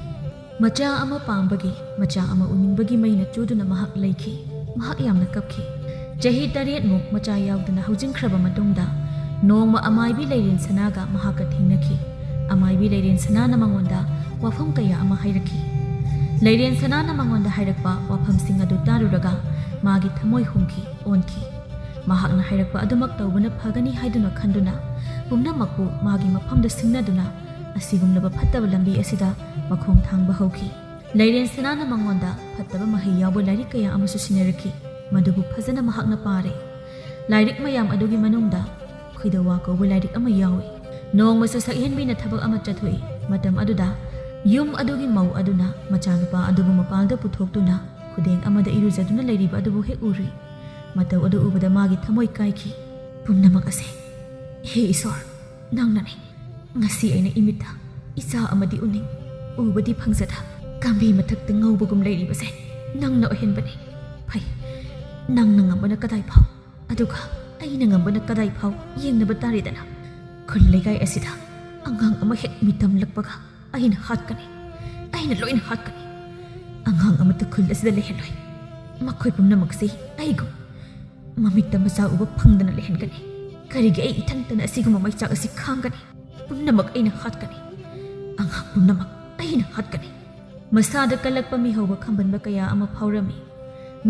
ꯃꯆꯥ ꯑꯃ ꯄꯥꯝꯕꯒꯤ, ꯃꯆꯥ ꯑꯃ ꯎꯅꯤꯡꯕꯒꯤ ꯃꯩꯅ ꯆꯨꯗꯨꯅ ꯃꯍꯥꯛ ꯂꯩꯈꯤ꯫ ꯃꯍꯥꯛ ꯌꯥꯝꯅ ꯀꯞꯈꯤ꯫ ꯆꯍꯤ ꯇꯔꯦꯠꯃꯨꯛ ꯃꯆꯥ ꯌꯥꯎꯗꯅ ꯍꯧꯖꯤꯟꯈ꯭ꯔꯕ ꯃꯇꯨꯡꯗ ꯅꯣꯡꯃ ꯑꯃꯥꯏꯕꯤ ꯂꯩꯔꯦꯟ ꯁꯅꯥꯒ ꯃꯍꯥꯛꯀ ꯊꯦꯡꯅꯈꯤ꯫ ꯑꯃꯥꯏꯕꯤ ꯂꯩꯔꯦꯟ ꯁꯅꯥꯅ ꯃꯉꯣꯟꯗ ꯋꯥꯐꯝ ꯀꯌꯥ ꯑꯃ ꯍꯥꯏꯔꯛꯈꯤ꯫ ꯂꯩꯔꯦꯟ ꯁꯅꯥꯅ ꯃꯉꯣꯟꯗ ꯍꯥꯏꯔꯛꯄ ꯋꯥꯐꯝꯁꯤꯡ ꯑꯗꯨ ꯇꯥꯔꯨꯔꯒ ꯃꯥꯒꯤ ꯊꯃꯣꯏ ꯍꯨꯝꯈꯤ, ꯑꯣꯟꯈꯤ꯫ ꯃꯍꯥꯛꯅ ꯍꯥꯏꯔꯛꯄ ꯑꯗꯨꯃꯛ ꯇꯧꯕꯅ ꯐꯒꯅꯤ ꯍꯥꯏꯗꯨꯅ ꯈꯟꯗꯨꯅ ꯄꯨꯝꯅꯃꯛꯄꯨ ꯃꯥꯒꯤ ꯃꯐꯝꯗ ꯁꯤꯡꯅꯗꯨꯅ ꯑꯁꯤꯒꯨꯝꯂꯕ ꯐꯠꯇꯕ ꯂꯝꯕꯤ ꯑꯁꯤꯗ ꯃꯈꯣꯡ ꯊꯥꯡꯕ ꯍꯧꯈꯤ꯫ ꯂꯩꯔꯦꯟ ꯁꯅꯥꯅ ꯃꯉꯣꯟꯗ ꯐꯠꯇꯕ ꯃꯍꯩ ꯌꯥꯎꯕ ꯂꯥꯏꯔꯤꯛ ꯀꯌꯥ ꯑꯃꯁꯨ ꯁꯤꯟꯅꯔꯛꯈꯤ꯫ ꯃꯗꯨꯕꯨ ꯐꯖꯅ ꯃꯍꯥꯛꯅ ꯄꯥꯔꯦ꯫ ꯂꯥꯏꯔꯤꯛ ꯃꯌꯥꯝ ꯑꯗꯨꯒꯤ ꯃꯅꯨꯡꯗ ꯈꯣꯏꯗꯧꯋꯥ ꯀꯧꯕ ꯂꯥꯏꯔꯤꯛ ꯑꯃ ꯌꯥꯎꯏ꯫ ꯅꯣꯡꯃꯁꯨ ꯁꯛꯍꯦꯟꯕꯤꯅ ꯊꯕꯛ ꯑꯃ ꯆꯠꯊꯣꯛꯏ꯫ ꯃꯇꯝ ꯑꯗꯨꯗ ꯌꯨꯝ ꯑꯗꯨꯒꯤ ꯃꯧ ꯑꯗꯨꯅ ꯃꯆꯥꯅꯨꯄꯥ ꯑꯗꯨꯕꯨ ꯃꯄꯥꯜꯗ ꯄꯨꯊꯣꯛꯇꯨꯅ ꯈꯨꯗꯦꯡ ꯑꯃꯗ ꯏꯔꯨꯖꯗꯨꯅ ꯂꯩꯔꯤꯕ ꯑꯗꯨꯕꯨ ꯍꯦꯛ ꯎꯔꯨꯏ꯫ ꯃꯇꯧ ꯑꯗꯨ ꯎꯕꯗ ꯃꯥꯒꯤ ꯊꯃꯣꯏ ꯀꯥꯏꯈꯤ꯫ "ꯄꯨꯝꯅꯃꯛ ꯑꯁꯦ, ꯍꯦ ꯏꯁꯣꯔ, ꯅꯪꯅꯅꯤ꯫ ꯉꯁꯤ ꯑꯩꯅ ꯏꯃꯤꯠꯇ ꯏꯆꯥ ꯑꯃꯗꯤ ꯎꯅꯤꯡ, ꯎꯕꯗꯤ ꯐꯪꯖꯗ, ꯀꯥꯡꯕꯤ ꯃꯊꯛꯇ ꯉꯧꯕꯒꯨꯝ ꯂꯩꯔꯤꯕꯁꯦ ꯅꯪꯅ ꯑꯣꯏꯍꯟꯕꯅꯤ꯫ ꯐꯩ, ꯅꯪꯅ ꯉꯝꯕꯅ ꯀꯗꯥꯏ ꯐꯥꯎ, ꯑꯗꯨꯒ ꯑꯩꯅ ꯉꯝꯕꯅ ꯀꯗꯥꯏ ꯐꯥꯎ ꯌꯦꯡꯅꯕ ꯇꯥꯔꯦꯗꯅ꯫ ꯈꯨꯜ ꯂꯩꯀꯥꯏ ꯑꯁꯤꯗ ꯑꯉꯥꯡ ꯑꯃ ꯍꯦꯛ ꯃꯤꯇꯝꯂꯛꯄꯒ ꯑꯩꯅ ꯍꯥꯠꯀꯅꯤ, ꯑꯩꯅ ꯂꯣꯏꯅ ꯍꯥꯠꯀꯅꯤ꯫ ꯑꯉꯥꯡ ꯑꯃꯠꯇ ꯈꯨꯜ ꯑꯁꯤꯗ ꯂꯩꯍꯜꯂꯣꯏ꯫ ꯃꯈꯣꯏ ꯄꯨꯝꯅꯃꯛꯁꯤ ꯑꯩꯒꯨꯝ ꯃꯃꯤꯠꯇ ꯃꯆꯥ ꯎꯕ ꯐꯪꯗꯅ ꯂꯩꯍꯟꯒꯅꯤ꯫ ꯀꯔꯤꯒꯤ ꯑꯩ ꯏꯊꯟꯇꯅ ꯑꯁꯤꯒꯨꯝꯕ ꯃꯩꯆꯥꯛ ꯑꯁꯤ ꯈꯥꯡꯒꯅꯤ? ꯄꯨꯝꯅꯃꯛ ꯑꯩꯅ ꯍꯥꯠꯀꯅꯤ꯫ ꯑꯉꯥꯡ ꯄꯨꯝꯅꯃꯛ ꯑꯩꯅ ꯍꯥꯠꯀꯅꯤ꯫" ꯃꯁꯥꯗ ꯀꯜꯂꯛꯄ ꯃꯤꯍꯧꯕ ꯈꯝꯕꯟꯕ ꯀꯌꯥ ꯑꯃ ꯐꯥꯎꯔꯝꯃꯤ꯫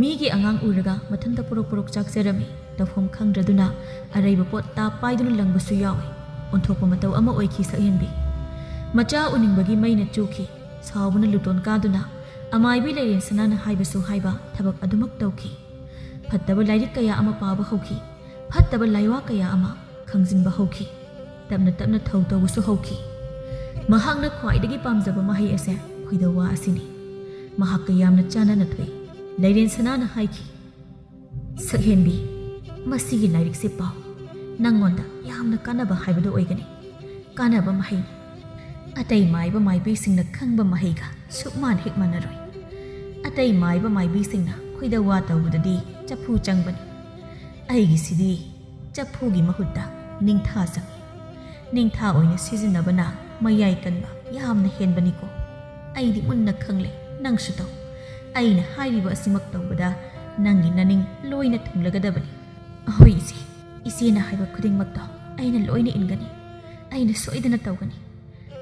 ꯃꯤꯒꯤ ꯑꯉꯥꯡ ꯎꯔꯒ ꯃꯊꯟꯇ ꯄꯣꯔꯣꯛ ꯄꯣꯔꯣꯛ ꯆꯥꯛꯆꯔꯝꯃꯤ꯫ ꯇꯧꯐꯝ ꯈꯪꯗ꯭ꯔꯗꯨꯅ ꯑꯔꯩꯕ ꯄꯣꯠ ꯇꯥ ꯄꯥꯏꯗꯨꯅ ꯂꯪꯕꯁꯨ ꯌꯥꯎꯏ꯫ ꯑꯣꯟꯊꯣꯛꯄ ꯃꯇꯧ ꯑꯃ ꯑꯣꯏꯈꯤ ꯁꯛꯍꯦꯟꯕꯤ꯫ ꯃꯆꯥ ꯎꯅꯤꯡꯕꯒꯤ ꯃꯩꯅ ꯆꯨꯈꯤ꯫ ꯁꯥꯎꯕꯅ ꯂꯨꯇꯣꯟ ꯀꯥꯗꯨꯅ ꯑꯃꯥꯏꯕꯤ ꯂꯩꯔꯦꯟ ꯁꯅꯥꯅ ꯍꯥꯏꯕꯁꯨ ꯍꯥꯏꯕ ꯊꯕꯛ ꯑꯗꯨꯃꯛ ꯇꯧꯈꯤ꯫ ꯐꯠꯇꯕ ꯂꯥꯏꯔꯤꯛ ꯀꯌꯥ ꯑꯃ ꯄꯥꯕ ꯍꯧꯈꯤ꯫ ꯐꯠꯇꯕ ꯂꯥꯏꯋꯥ ꯀꯌꯥ ꯑꯃ ꯈꯪꯖꯤꯟꯕ ꯍꯧꯈꯤ꯫ ꯇꯞꯅ ꯇꯞꯅ ꯊꯧ ꯇꯧꯕꯁꯨ ꯍꯧꯈꯤ꯫ ꯃꯍꯥꯛꯅ ꯈ꯭ꯋꯥꯏꯗꯒꯤ ꯄꯥꯝꯖꯕ ꯃꯍꯩ ꯑꯁꯦ ꯈꯣꯏꯗꯧꯋꯥ ꯑꯁꯤꯅꯤ꯫ ꯃꯍꯥꯛꯀ ꯌꯥꯝꯅ ꯆꯥꯟꯅꯅ ꯊꯣꯛꯏ꯫ ꯂꯩꯔꯦꯟ ꯁꯅꯥꯅ ꯍꯥꯏꯈꯤ, "ꯁꯛꯍꯦꯟꯕꯤ, ꯃꯁꯤꯒꯤ ꯂꯥꯏꯔꯤꯛꯁꯦ ꯄꯥꯎ꯫ ꯅꯪꯉꯣꯟꯗ ꯌꯥꯝꯅ ꯀꯥꯟꯅꯕ ꯍꯥꯏꯕꯗꯨ ꯑꯣꯏꯒꯅꯤ꯫ ꯀꯥꯟꯅꯕ ꯃꯍꯩꯅꯤ꯫ ꯑꯇꯩ ꯃꯥꯏꯕ ꯃꯥꯏꯕꯤꯁꯤꯡꯅ ꯈꯪꯕ ꯃꯍꯩꯒ ꯁꯨꯛꯃꯥꯟ ꯍꯦꯛ ꯃꯥꯟꯅꯔꯣꯏ꯫ ꯑꯇꯩ ꯃꯥꯏꯕ ꯃꯥꯏꯕꯤꯁꯤꯡꯅ ꯈꯣꯏꯗꯧꯋꯥ ꯇꯧꯕꯗꯗꯤ ꯆꯐꯨ ꯆꯪꯕꯅꯤ꯫ ꯑꯩꯒꯤꯁꯤꯗꯤ ꯆꯐꯨꯒꯤ ꯃꯍꯨꯠꯇ ꯅꯤꯡꯊꯥ ꯆꯪꯏ꯫ ꯅꯤꯡꯊꯥ ꯑꯣꯏꯅ ꯁꯤꯖꯤꯟꯅꯕꯅ ꯃꯌꯥꯏ ꯀꯟꯕ ꯌꯥꯝꯅ ꯍꯦꯟꯕꯅꯤꯀꯣ꯫ ꯑꯩꯗꯤ ꯃꯨꯟꯅ ꯈꯪꯂꯦ, ꯅꯪꯁꯨ ꯇꯧ꯫ ꯑꯩꯅ ꯍꯥꯏꯔꯤꯕ ꯑꯁꯤꯃꯛ ꯇꯧꯕꯗ ꯅꯪꯒꯤ ꯅꯅꯤꯡ ꯂꯣꯏꯅ ꯊꯨꯡꯂꯒꯗꯕꯅꯤ꯫" "ꯑꯍꯣꯏ ꯏꯆꯦ, ꯏꯆꯦꯅ ꯍꯥꯏꯕ ꯈꯨꯗꯤꯡꯃꯛꯇꯣ ꯑꯩꯅ ꯂꯣꯏꯅ ꯏꯟꯒꯅꯤ꯫ ꯑꯩꯅ ꯁꯣꯏꯗꯅ ꯇꯧꯒꯅꯤ꯫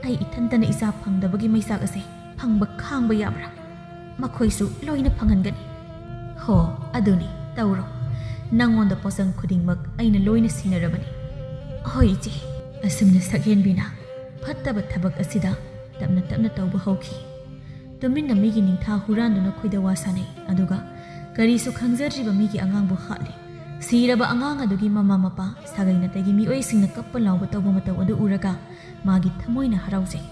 ꯑꯩ ꯏꯊꯟꯇꯅ ꯏꯆꯥ ꯐꯪꯗꯕꯒꯤ ꯃꯩꯆꯥꯛ ꯑꯁꯦ ꯐꯪꯕ ꯈꯥꯡꯕ ꯌꯥꯕ꯭ꯔꯥ? ꯃꯈꯣꯏꯁꯨ ꯂꯣꯏꯅ ꯐꯪꯍꯟꯒꯅꯤ꯫" "ꯍꯣ, ꯑꯗꯨꯅꯤ, ꯇꯧꯔꯣ꯫ ꯅꯪꯉꯣꯟꯗ ꯄꯣꯠꯆꯪ ꯈꯨꯗꯤꯡꯃꯛ ꯑꯩꯅ ꯂꯣꯏꯅ ꯁꯤꯟꯅꯔꯕꯅꯤ꯫" "ꯍꯣꯏ ꯏꯆꯦ꯫" ꯑꯁꯨꯝꯅ ꯁꯛꯍꯦꯟꯕꯤꯅ ꯐꯠꯇꯕ ꯊꯕꯛ ꯑꯁꯤꯗ ꯇꯞꯅ ꯇꯞꯅ ꯇꯧꯕ ꯍꯧꯈꯤ꯫ ꯇꯨꯃꯤꯟꯅ ꯃꯤꯒꯤ ꯅꯤꯡꯊꯥ ꯍꯨꯔꯥꯟꯗꯨꯅ ꯈꯣꯏꯗꯧꯋꯥ ꯁꯥꯅꯩ, ꯑꯗꯨꯒ ꯀꯔꯤꯁꯨ ꯈꯪꯖꯗ꯭ꯔꯤꯕ ꯃꯤꯒꯤ ꯑꯉꯥꯡꯕꯨ ꯍꯥꯠꯂꯤ꯫ ꯁꯤꯔꯕ ꯑꯉꯥꯡ ꯑꯗꯨꯒꯤ ꯃꯃꯥ ꯃꯄꯥ, ꯁꯥꯒꯩ ꯅꯥꯇꯩꯒꯤ ꯃꯤꯑꯣꯏꯁꯤꯡꯅ ꯀꯞꯄ ꯂꯥꯎꯕ ꯇꯧꯕ ꯃꯇꯧ ꯑꯗꯨ ꯎꯔꯒ ꯃꯥꯒꯤ ꯊꯃꯣꯏꯅ ꯍꯔꯥꯎꯖꯩ꯫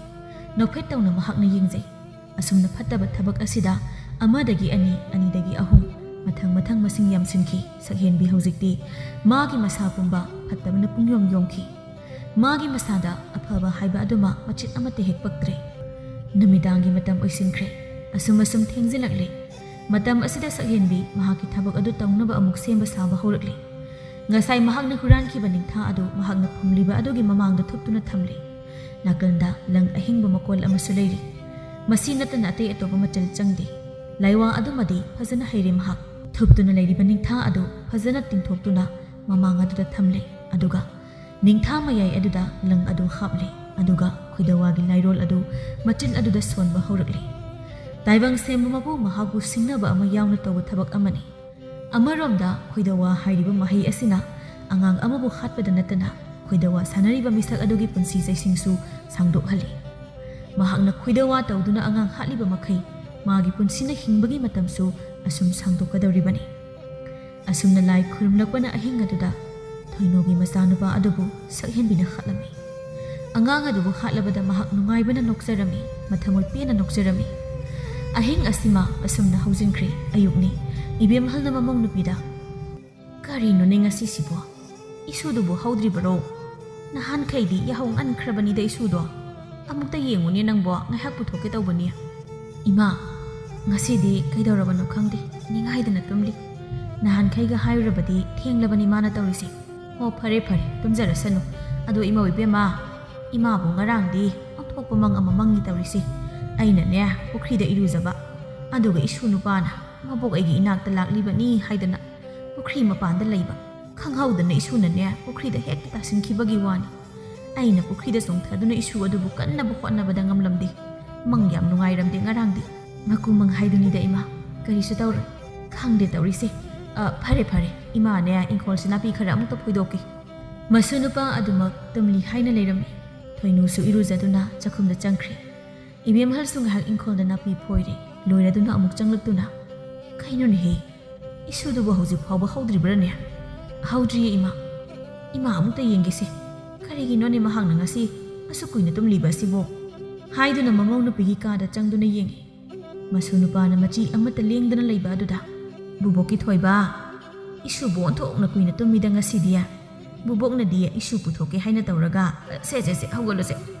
ꯅꯣꯛꯐꯦꯠ ꯇꯧꯅ ꯃꯍꯥꯛꯅ ꯌꯦꯡꯖꯩ꯫ ꯑꯁꯨꯝꯅ ꯐꯠꯇꯕ ꯊꯕꯛ ꯑꯁꯤꯗ ꯑꯃꯗꯒꯤ ꯑꯅꯤ, ꯑꯅꯤꯗꯒꯤ ꯑꯍꯨꯝ, ꯃꯊꯪ ꯃꯊꯪ ꯃꯁꯤꯡ ꯌꯥꯝꯁꯤꯟꯈꯤ꯫ ꯁꯛꯍꯦꯟꯕꯤ ꯍꯧꯖꯤꯛꯇꯤ ꯃꯥꯒꯤ ꯃꯁꯥ ꯄꯨꯝꯕ ꯐꯠꯇꯕꯅ ꯄꯨꯡꯌꯣꯝ ꯌꯣꯝꯈꯤ꯫ ꯃꯥꯒꯤ ꯃꯁꯥꯗ ꯑꯐꯕ ꯍꯥꯏꯕ ꯑꯗꯨꯃ ꯃꯆꯦꯠ ꯑꯃꯠꯇ ꯍꯦꯛ ꯄꯛꯇ꯭ꯔꯦ꯫ ꯅꯨꯃꯤꯗꯥꯡꯒꯤ ꯃꯇꯝ ꯑꯣꯏꯁꯤꯟꯈ꯭ꯔꯦ꯫ ꯑꯁꯨꯝ ꯑꯁꯨꯝ ꯊꯦꯡꯖꯤꯜꯂꯛꯂꯦ꯫ ꯃꯇꯝ ꯑꯁꯤꯗ ꯁꯛꯍꯦꯟꯕꯤ ꯃꯍꯥꯛꯀꯤ ꯊꯕꯛ ꯑꯗꯨ ꯇꯧꯅꯕ ꯑꯃꯨꯛ ꯁꯦꯝꯕ ꯁꯥꯕ ꯍꯧꯔꯛꯂꯦ꯫ ꯉꯁꯥꯏ ꯃꯍꯥꯛꯅ ꯍꯨꯔꯥꯟꯈꯤꯕ ꯅꯤꯡꯊꯥ ꯑꯗꯨ ꯃꯍꯥꯛꯅ ꯐꯨꯝꯂꯤꯕ ꯑꯗꯨꯒꯤ ꯃꯃꯥꯡꯗ ꯊꯨꯞꯇꯨꯅ ꯊꯝꯂꯦ꯫ ꯅꯥꯀꯜꯗ ꯂꯪ ꯑꯍꯤꯡꯕ ꯃꯀꯣꯜ ꯑꯃꯁꯨ ꯂꯩꯔꯤ꯫ ꯃꯁꯤ ꯅꯠꯇꯅ ꯑꯇꯩ ꯑꯇꯣꯞꯄ ꯃꯆꯜ ꯆꯪꯗꯦ꯫ ꯂꯥꯏꯋꯥ ꯑꯗꯨꯃꯗꯤ ꯐꯖꯅ ꯍꯩꯔꯦ ꯃꯍꯥꯛ꯫ ꯊꯨꯞꯇꯨꯅ ꯂꯩꯔꯤꯕ ꯅꯤꯡꯊꯥ ꯑꯗꯨ ꯐꯖꯅ ꯇꯤꯡꯊꯣꯛꯇꯨꯅ ꯃꯃꯥꯡ ꯑꯗꯨꯗ ꯊꯝꯂꯦ꯫ ꯑꯗꯨꯒ ꯅꯤꯡꯊꯥ ꯃꯌꯥꯏ ꯑꯗꯨꯗ ꯂꯪ ꯑꯗꯨ ꯍꯥꯞꯂꯦ꯫ ꯑꯗꯨꯒ ꯈꯣꯏꯗꯧꯋꯥꯒꯤ ꯂꯥꯏꯔꯣꯜ ꯑꯗꯨ ꯃꯆꯤꯜ ꯑꯗꯨꯗ ꯁꯣꯟꯕ ꯍꯧꯔꯛꯂꯦ꯫ ꯇꯥꯏꯕꯪ ꯁꯦꯝꯕ ꯃꯄꯨ ꯃꯍꯥꯛꯄꯨ ꯁꯤꯡꯅꯕ ꯑꯃ ꯌꯥꯎꯅ ꯇꯧꯕ ꯊꯕꯛ ꯑꯃꯅꯤ꯫ ꯑꯃꯔꯣꯝꯗ ꯈꯣꯏꯗꯋꯥ ꯍꯥꯏꯔꯤꯕ ꯃꯍꯩ ꯑꯁꯤꯅ ꯑꯉꯥꯡ ꯑꯃꯕꯨ ꯍꯥꯠꯄꯗ ꯅꯠꯇꯅ ꯈꯣꯏꯗꯋꯥ ꯁꯥꯟꯅꯔꯤꯕ ꯃꯤꯁꯛ ꯑꯗꯨꯒꯤ ꯄꯨꯟꯁꯤ ꯆꯩꯁꯤꯡꯁꯨ ꯁꯥꯡꯗꯣꯛꯍꯜꯂꯤ꯫ ꯃꯍꯥꯛꯅ ꯈꯣꯏꯗꯋꯥ ꯇꯧꯗꯨꯅ ꯑꯉꯥꯡ ꯍꯥꯠꯂꯤꯕ ꯃꯈꯩ ꯃꯥꯒꯤ ꯄꯨꯟꯁꯤꯅ ꯍꯤꯡꯕꯒꯤ ꯃꯇꯝꯁꯨ ꯑꯁꯨꯝ ꯁꯥꯡꯗꯣꯛꯀꯗꯧꯔꯤꯕꯅꯤ꯫ ꯑꯁꯨꯝꯅ ꯂꯥꯏ ꯈꯨꯔꯨꯝꯂꯛꯄꯅ ꯑꯍꯤꯡ ꯑꯗꯨꯗ ꯊꯣꯏꯅꯨꯒꯤ ꯃꯆꯥꯅꯨꯄꯥ ꯑꯗꯨꯕꯨ ꯁꯛꯍꯦꯟꯕꯤꯅ ꯍꯥꯠꯂꯝꯃꯤ꯫ ꯑꯉꯥꯡ ꯑꯗꯨꯕꯨ ꯍꯥꯠꯂꯕꯗ ꯃꯍꯥꯛ ꯅꯨꯡꯉꯥꯏꯕꯅ ꯅꯣꯛꯆꯔꯝꯃꯤ, ꯃꯊꯃꯣꯏ ꯄꯦꯟꯅ ꯅꯣꯛꯆꯔꯝꯃꯤ꯫ ꯑꯍꯤꯡ ꯑꯁꯤꯃ ꯑꯁꯨꯝꯅ ꯍꯧꯖꯤꯟꯈ꯭ꯔꯦ꯫ ꯑꯌꯨꯛꯅꯤ꯫ ꯏꯕꯦꯝꯍꯜꯅ ꯃꯃꯧ ꯅꯨꯄꯤꯗ, "ꯀꯔꯤꯅꯣꯅꯦ ꯉꯁꯤꯁꯤꯕꯣ? ꯏꯁꯨꯗꯨꯕꯨ ꯍꯧꯗ꯭ꯔꯤꯕꯔꯣ? ꯅꯍꯥꯟꯈꯩꯗꯤ ꯌꯥꯍꯧ ꯉꯟꯈ꯭ꯔꯕꯅꯤꯗ ꯏꯁꯨꯗꯣ꯫ ꯑꯃꯨꯛꯇ ꯌꯦꯡꯉꯨꯅꯦ ꯅꯪꯕꯣ, ꯉꯥꯏꯍꯥꯛ ꯄꯨꯊꯣꯛꯀꯦ ꯇꯧꯕꯅꯤ꯫" "ꯏꯃꯥ, ꯉꯁꯤꯗꯤ ꯀꯩꯗꯧꯔꯕꯅꯣ ꯈꯪꯗꯦ, ꯅꯤꯡꯍꯥꯏꯗꯅ ꯇꯨꯝꯂꯤ꯫ ꯅꯍꯥꯟꯈꯩꯒ ꯍꯥꯏꯔꯨꯔꯕꯗꯤ ꯊꯦꯡꯂꯕꯅꯤ ꯃꯥꯅ ꯇꯧꯔꯤꯁꯦ꯫" "ꯑꯣ, ꯐꯔꯦ ꯐꯔꯦ, ꯇꯨꯝꯖꯔꯁꯅꯨ꯫ ꯑꯗꯣ ꯏꯃꯧ ꯏꯕꯦꯝꯃ, ꯏꯃꯥꯕꯨ ꯉꯔꯥꯡꯗꯤ ꯑꯣꯟꯊꯣꯛꯄ ꯃꯪ ꯑꯃ ꯃꯪꯉꯤ ꯇꯧꯔꯤꯁꯦ꯫ ꯑꯩꯅꯅꯦ ꯄꯨꯈ꯭ꯔꯤꯗ ꯏꯔꯨꯖꯕ, ꯑꯗꯨꯒ ꯏꯁꯨ ꯅꯨꯄꯥꯅ ꯃꯕꯣꯛ ꯑꯩꯒꯤ ꯏꯅꯥꯛꯇ ꯂꯥꯛꯂꯤꯕꯅꯤ ꯍꯥꯏꯗꯅ ꯄꯨꯈ꯭ꯔꯤ ꯃꯄꯥꯟꯗ ꯂꯩꯕ, ꯈꯪꯍꯧꯗꯅ ꯏꯁꯨꯅꯅꯦ ꯄꯨꯈ꯭ꯔꯤꯗ ꯍꯦꯛꯇ ꯇꯥꯁꯤꯟꯈꯤꯕꯒꯤ ꯋꯥꯅꯤ꯫ ꯑꯩꯅ ꯄꯨꯈ꯭ꯔꯤꯗ ꯆꯣꯡꯊꯗꯨꯅ ꯏꯁꯨ ꯑꯗꯨꯕꯨ ꯀꯟꯅꯕ ꯍꯣꯠꯅꯕꯗ ꯉꯝꯂꯝꯗꯦ꯫ ꯃꯪ ꯌꯥꯝ ꯅꯨꯡꯉꯥꯏꯔꯝꯗꯦ ꯉꯔꯥꯡꯗꯤ꯫" "ꯃꯀꯨ ꯃꯪ ꯍꯥꯏꯗꯨꯅꯤꯗ ꯏꯃꯥ, ꯀꯔꯤꯁꯨ ꯇꯧꯔꯣꯏ꯫ ꯈꯪꯗꯦ ꯇꯧꯔꯤꯁꯦ꯫ ꯑ, ꯐꯔꯦ ꯐꯔꯦ, ꯏꯃꯥꯅꯦ ꯏꯪꯈꯣꯜꯁꯤ ꯅꯥꯄꯤ ꯈꯔ ꯑꯃꯨꯛꯇ ꯐꯣꯏꯗꯣꯛꯀꯦ꯫" ꯃꯁꯨ ꯅꯨꯄꯥ ꯑꯗꯨꯃꯛ ꯇꯨꯝꯂꯤ ꯍꯥꯏꯅ ꯂꯩꯔꯝꯃꯤ꯫ ꯊꯣꯏꯅꯨꯁꯨ ꯏꯔꯨꯖꯗꯨꯅ ꯆꯥꯛꯈꯨꯝꯗ ꯆꯪꯈ꯭ꯔꯦ꯫ ꯏꯕꯦꯝꯍꯜꯁꯨ ꯉꯥꯏꯍꯥꯛ ꯏꯪꯈꯣꯜꯗ ꯅꯥꯄꯤ ꯐꯣꯏꯔꯦ꯫ ꯂꯣꯏꯔꯗꯨꯅ ꯑꯃꯨꯛ ꯆꯪꯂꯛꯇꯨꯅ, "ꯀꯩꯅꯣꯅꯦꯍꯦ, ꯏꯁꯨꯗꯨꯕꯨ ꯍꯧꯖꯤꯛ ꯐꯥꯎꯕ ꯍꯧꯗ꯭ꯔꯤꯕ꯭ꯔꯥꯅꯦ?" "ꯍꯧꯗ꯭ꯔꯤꯌꯦ ꯏꯃꯥ꯫ ꯏꯃꯥ ꯑꯃꯨꯛꯇ ꯌꯦꯡꯒꯦꯁꯦ꯫ ꯀꯔꯤꯒꯤꯅꯣꯅꯦ ꯃꯍꯥꯛꯅ ꯉꯁꯤ ꯑꯁꯨꯛ ꯀꯨꯏꯅ ꯇꯨꯝꯂꯤꯕ ꯑꯁꯤꯕꯣ?" ꯍꯥꯏꯗꯨꯅ ꯃꯃꯧ ꯅꯨꯄꯤꯒꯤ ꯀꯥꯗ ꯆꯪꯗꯨꯅ ꯌꯦꯡꯉꯤ꯫ ꯃꯁꯨ ꯅꯨꯄꯥꯅ ꯃꯆꯤ ꯑꯃꯠꯇ ꯂꯦꯡꯗꯅ ꯂꯩꯕ ꯑꯗꯨꯗ, "ꯕꯨꯕꯣꯛꯀꯤ ꯊꯣꯏꯕ, ꯏꯁꯨꯕꯨ ꯑꯣꯟꯊꯣꯛꯅ ꯀꯨꯏꯅ ꯇꯨꯝꯃꯤꯗ ꯉꯁꯤꯗꯤ꯫ ꯕꯨꯕꯣꯛꯅꯗꯤ ꯏꯁꯨ ꯄꯨꯊꯣꯛꯀꯦ ꯍꯥꯏꯅ ꯇꯧꯔꯒ, ꯁꯦ, ꯁꯦ, ꯁꯦ, ꯍꯧꯒꯠꯂꯣꯁꯦ꯫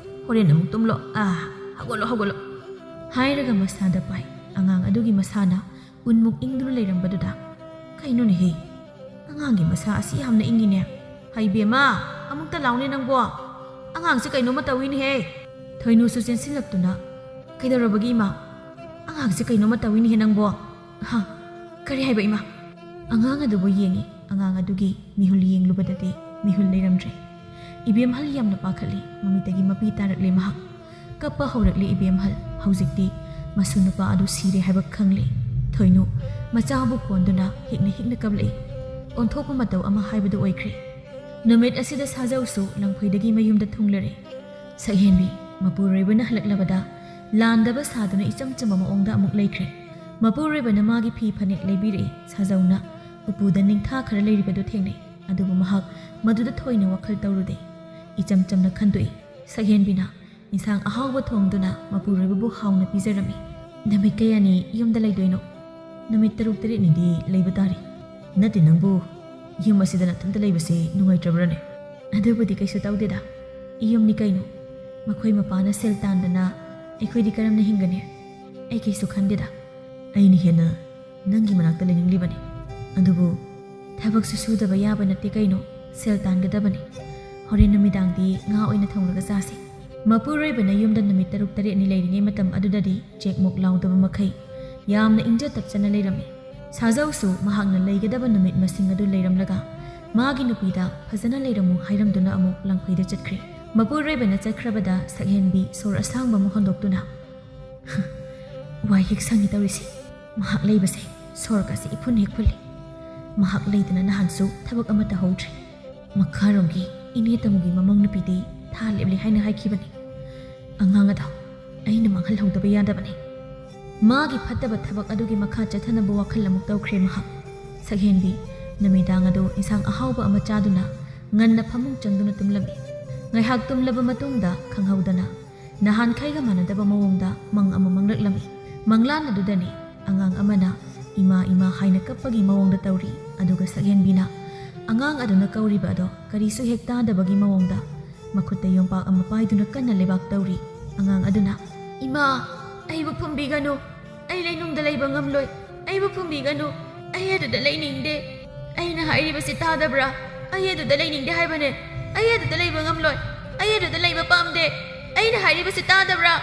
ꯍꯣꯔꯦꯟ ꯑꯃꯨꯛ ꯇꯨꯝꯂꯣ꯫ ꯑꯥ, ꯍꯧꯒꯠꯂꯣ, ꯍꯧꯒꯠꯂꯣ꯫" ꯍꯥꯏꯔꯒ ꯃꯁꯥꯗ ꯄꯥꯏ꯫ ꯑꯉꯥꯡ ꯑꯗꯨꯒꯤ ꯃꯁꯥꯅ ꯎꯟꯃꯨꯛ ꯏꯪꯗꯨꯅ ꯂꯩꯔꯝꯕꯗꯨꯗ, "ꯀꯩꯅꯣꯅꯦꯍꯦ? ꯑꯉꯥꯡꯒꯤ ꯃꯁꯥ ꯑꯁꯤ ꯌꯥꯝꯅ ꯏꯪꯉꯤꯅꯦ꯫ ꯍꯩꯕꯦꯝꯃ, ꯑꯃꯨꯛꯇ ꯂꯥꯎꯅꯦ ꯅꯪꯕꯣ꯫ ꯑꯉꯥꯡꯁꯦ ꯀꯩꯅꯣꯝꯃ ꯇꯧꯏꯅꯦꯍꯦ꯫" ꯊꯣꯏꯅꯨꯁꯨ ꯆꯦꯟꯁꯤꯜꯂꯛꯇꯨꯅ, "ꯀꯩꯗꯧꯔꯕꯒꯦ ꯏꯃꯥ? ꯑꯉꯥꯡꯁꯦ ꯀꯩꯅꯣꯝꯃ ꯇꯧꯏꯅꯦꯍꯦ ꯅꯪꯕꯣ꯫" "ꯍꯥ? ꯀꯔꯤ ꯍꯥꯏꯕ ꯏꯃꯥ?" ꯑꯉꯥꯡ ꯑꯗꯨꯕꯨ ꯌꯦꯡꯉꯤ꯫ ꯑꯉꯥꯡ ꯑꯗꯨꯒꯤ ꯃꯤꯍꯨꯜ ꯌꯦꯡꯂꯨꯕꯗꯗꯤ ꯃꯤꯍꯨꯜ ꯂꯩꯔꯝꯗ꯭ꯔꯦ꯫ ꯏꯕꯦꯝꯍꯜ ꯌꯥꯝꯅ ꯄꯥꯈꯠꯂꯤ꯫ ꯃꯃꯤꯠꯇꯒꯤ ꯃꯄꯤ ꯇꯥꯔꯛꯂꯦ ꯃꯍꯥꯛ꯫ ꯀꯞꯄ ꯍꯧꯔꯛꯂꯦ ꯏꯕꯦꯝꯍꯜ꯫ ꯍꯧꯖꯤꯛꯇꯤ ꯃꯁꯨ ꯅꯨꯄꯥ ꯑꯗꯨ ꯁꯤꯔꯦ ꯍꯥꯏꯕ ꯈꯪꯂꯦ꯫ ꯊꯣꯏꯅꯨ ꯃꯆꯥꯕꯨ ꯀꯣꯟꯗꯨꯅ ꯍꯤꯛꯅ ꯍꯤꯛꯅ ꯀꯞꯂꯛꯏ꯫ ꯑꯣꯟꯊꯣꯛꯄ ꯃꯇꯧ ꯑꯃ ꯍꯥꯏꯕꯗꯨ ꯑꯣꯏꯈ꯭ꯔꯦ꯫ ꯅꯨꯃꯤꯠ ꯑꯁꯤꯗ ꯁꯥꯖꯧꯁꯨ ꯂꯪꯐꯩꯗꯒꯤ ꯃꯌꯨꯝꯗ ꯊꯨꯡꯂꯔꯦ꯫ ꯁꯛꯍꯦꯟꯕꯤ ꯃꯄꯨꯔꯣꯏꯕꯅ ꯍꯜꯂꯛꯂꯕꯗ ꯂꯥꯟꯗꯕ ꯁꯥꯗꯨꯅ ꯏꯆꯝ ꯆꯝꯕ ꯃꯑꯣꯡꯗ ꯑꯃꯨꯛ ꯂꯩꯈ꯭ꯔꯦ꯫ ꯃꯄꯨꯔꯣꯏꯕꯅ ꯃꯥꯒꯤ ꯐꯤ ꯐꯅꯦꯛ ꯂꯩꯕꯤꯔꯛꯏ꯫ ꯁꯥꯖꯧꯅ ꯎꯄꯨꯗ ꯅꯤꯡꯊꯥ ꯈꯔ ꯂꯩꯔꯤꯕꯗꯨ ꯊꯦꯡꯅꯩ꯫ ꯑꯗꯨꯕꯨ ꯃꯍꯥꯛ ꯃꯗꯨꯗ ꯊꯣꯏꯅ ꯋꯥꯈꯜ ꯇꯧꯔꯨꯗꯦ꯫ ꯏꯆꯝ ꯆꯝꯅ ꯈꯟꯗꯣꯛꯏ꯫ ꯁꯛꯍꯦꯟꯕꯤꯅ ꯏꯟꯁꯥꯡ ꯑꯍꯥꯎꯕ ꯊꯣꯡꯗꯨꯅ ꯃꯄꯨꯔꯣꯏꯕꯕꯨ ꯍꯥꯎꯅ ꯄꯤꯖꯔꯝꯃꯤ꯫ "ꯅꯨꯃꯤꯠ ꯀꯌꯥꯅꯤ ꯌꯨꯝꯗ ꯂꯩꯗꯣꯏꯅꯣ?" "ꯅꯨꯃꯤꯠ ꯇꯔꯨꯛ ꯇꯔꯦꯠꯅꯤꯗꯤ ꯂꯩꯕ ꯇꯥꯔꯤ꯫ ꯅꯠꯇꯦ ꯅꯪꯕꯨ, ꯌꯨꯝ ꯑꯁꯤꯗ ꯅꯊꯟꯇ ꯂꯩꯕꯁꯤ ꯅꯨꯡꯉꯥꯏꯇ꯭ꯔꯕ꯭ꯔꯅꯦ?" "ꯑꯗꯨꯕꯨꯗꯤ ꯀꯩꯁꯨ ꯇꯧꯗꯦꯗ꯫ ꯌꯨꯝꯅꯤ ꯀꯩꯅꯣ꯫ ꯃꯈꯣꯏ ꯃꯄꯥꯅ ꯁꯦꯜ ꯇꯥꯟꯗꯅ ꯑꯩꯈꯣꯏꯗꯤ ꯀꯔꯝꯅ ꯍꯤꯡꯒꯅꯤ? ꯑꯩ ꯀꯩꯁꯨ ꯈꯟꯗꯦꯗ꯫ ꯑꯩꯅ ꯍꯦꯟꯅ ꯅꯪꯒꯤ ꯃꯅꯥꯛꯇ ꯂꯩꯅꯤꯡꯂꯤꯕꯅꯤ꯫ ꯑꯗꯨꯕꯨ ꯊꯕꯛꯁꯨ ꯁꯨꯗꯕ ꯌꯥꯕ ꯅꯠꯇꯦ ꯀꯩꯅꯣ, ꯁꯦꯜ ꯇꯥꯟꯒꯗꯕꯅꯤ꯫ ꯍꯣꯔꯦꯟ ꯅꯨꯃꯤꯗꯥꯡꯗꯤ ꯉꯥ ꯑꯣꯏꯅ ꯊꯣꯡꯂꯒ ꯆꯥꯁꯤ꯫" ꯃꯄꯨꯔꯣꯏꯕꯅ ꯌꯨꯝꯗ ꯅꯨꯃꯤꯠ ꯇꯔꯨꯛ ꯇꯔꯦꯠꯅꯤ ꯂꯩꯔꯤꯉꯩ ꯃꯇꯝ ꯑꯗꯨꯗꯗꯤ ꯆꯦꯛꯃꯨꯛ ꯂꯥꯎꯗꯕ ꯃꯈꯩ ꯌꯥꯝꯅ ꯏꯪꯖ ꯇꯞꯆꯅ ꯂꯩꯔꯝꯃꯤ꯫ ꯁꯥꯖꯧꯁꯨ ꯃꯍꯥꯛꯅ ꯂꯩꯒꯗꯕ ꯅꯨꯃꯤꯠ ꯃꯁꯤꯡ ꯑꯗꯨ ꯂꯩꯔꯝꯂꯒ ꯃꯥꯒꯤ ꯅꯨꯄꯤꯗ ꯐꯖꯅ ꯂꯩꯔꯝꯃꯨ ꯍꯥꯏꯔꯝꯗꯨꯅ ꯑꯃꯨꯛ ꯂꯪꯐꯩꯗ ꯆꯠꯈ꯭ꯔꯦ꯫ ꯃꯄꯨꯔꯣꯏꯕꯅ ꯆꯠꯈ꯭ꯔꯕꯗ ꯁꯛꯍꯦꯟꯕꯤ ꯁꯣꯔ ꯑꯁꯥꯡꯕ ꯑꯃ ꯍꯣꯟꯗꯣꯛꯇꯨꯅ, "ꯋꯥꯏ ꯍꯦꯛ ꯁꯪꯉꯤ ꯇꯧꯔꯤꯁꯦ꯫ ꯃꯍꯥꯛ ꯂꯩꯕꯁꯦ ꯁꯣꯔꯒꯁꯦ ꯏꯐꯨꯟ ꯍꯦꯛ ꯐꯨꯜꯂꯤ꯫ ꯃꯍꯥꯛ ꯂꯩꯗꯅ ꯅꯍꯥꯟꯁꯨ ꯊꯕꯛ ꯑꯃꯠꯇ ꯍꯧꯗ꯭ꯔꯤ꯫ ꯃꯈꯥꯔꯣꯝꯒꯤ ꯏꯅꯦ ꯇꯃꯨꯒꯤ ꯃꯃꯧ ꯅꯨꯄꯤꯗꯤ ꯊꯥ ꯂꯦꯞꯂꯦ ꯍꯥꯏꯅ ꯍꯥꯏꯈꯤꯕꯅꯤ꯫ ꯑꯉꯥꯡ ꯑꯗꯣ ꯑꯩꯅ ꯃꯥꯡꯍꯜꯍꯧꯗꯕ ꯌꯥꯗꯕꯅꯤ꯫" ꯃꯥꯒꯤ ꯐꯠꯇꯕ ꯊꯕꯛ ꯑꯗꯨꯒꯤ ꯃꯈꯥ ꯆꯠꯊꯅꯕ ꯋꯥꯈꯜ ꯑꯃꯨꯛ ꯇꯧꯈ꯭ꯔꯦ ꯃꯍꯥꯛ꯫ ꯁꯛꯍꯦꯟꯕꯤ ꯅꯨꯃꯤꯗꯥꯡ ꯑꯗꯨ ꯏꯟꯁꯥꯡ ꯑꯍꯥꯎꯕ ꯑꯃ ꯆꯥꯗꯨꯅ ꯉꯟꯅ ꯐꯃꯨꯡ ꯆꯪꯗꯨꯅ ꯇꯨꯝꯂꯝꯃꯤ꯫ ꯉꯥꯏꯍꯥꯛ ꯇꯨꯝꯂꯕ ꯃꯇꯨꯡꯗ ꯈꯪꯍꯧꯗꯅ ꯅꯍꯥꯟꯈꯩꯒ ꯃꯥꯟꯅꯗꯕ ꯃꯑꯣꯡꯗ ꯃꯪ ꯑꯃ ꯃꯪꯂꯛꯂꯝꯃꯤ꯫ ꯃꯪꯂꯥꯟ ꯑꯗꯨꯗꯅꯤ ꯑꯉꯥꯡ ꯑꯃꯅ "ꯏꯃꯥ, ꯏꯃꯥ" ꯍꯥꯏꯅ ꯀꯞꯄꯒꯤ ꯃꯑꯣꯡꯗ ꯇꯧꯔꯤ꯫ ꯑꯗꯨꯒ ꯁꯛꯍꯦꯟꯕꯤꯅ ꯑꯉꯥꯡ ꯑꯗꯨꯅ ꯀꯧꯔꯤꯕ ꯑꯗꯣ ꯀꯔꯤꯁꯨ ꯍꯦꯛ ꯇꯥꯗꯕꯒꯤ ꯃꯑꯣꯡꯗ ꯃꯈꯨꯠꯇ ꯌꯣꯝꯄꯥꯛ ꯑꯃ ꯄꯥꯏꯗꯨꯅ ꯀꯟꯅ ꯂꯩꯕꯥꯛ ꯇꯧꯔꯤ꯫ ꯑꯉꯥꯡ ꯑꯗꯨꯅ, "ꯏꯃꯥ, ꯑꯩꯕꯨ ꯐꯨꯝꯕꯤꯒꯅꯨ꯫ ꯑꯩ ꯂꯩꯅꯨꯡꯗ ꯂꯩꯕ ꯉꯝꯂꯣꯏ꯫ ꯑꯩꯕꯨ ꯐꯨꯝꯕꯤꯒꯅꯨ꯫ ꯑꯩ ꯑꯗꯨꯗ ꯂꯩꯅꯤꯡꯗꯦ꯫ ꯑꯩꯅ ꯍꯥꯏꯔꯤꯕꯁꯤ ꯇꯥꯗꯕ꯭ꯔꯥ? ꯑꯩ ꯑꯗꯨꯗ ꯂꯩꯅꯤꯡꯗꯦ ꯍꯥꯏꯕꯅꯦ꯫ ꯑꯩ ꯑꯗꯨꯗ ꯂꯩꯕ ꯉꯝꯂꯣꯏ꯫ ꯑꯩ ꯑꯗꯨꯗ ꯂꯩꯕ ꯄꯥꯝꯗꯦ꯫ ꯑꯩꯅ ꯍꯥꯏꯔꯤꯕꯁꯤ ꯇꯥꯗꯕ꯭ꯔꯥ?"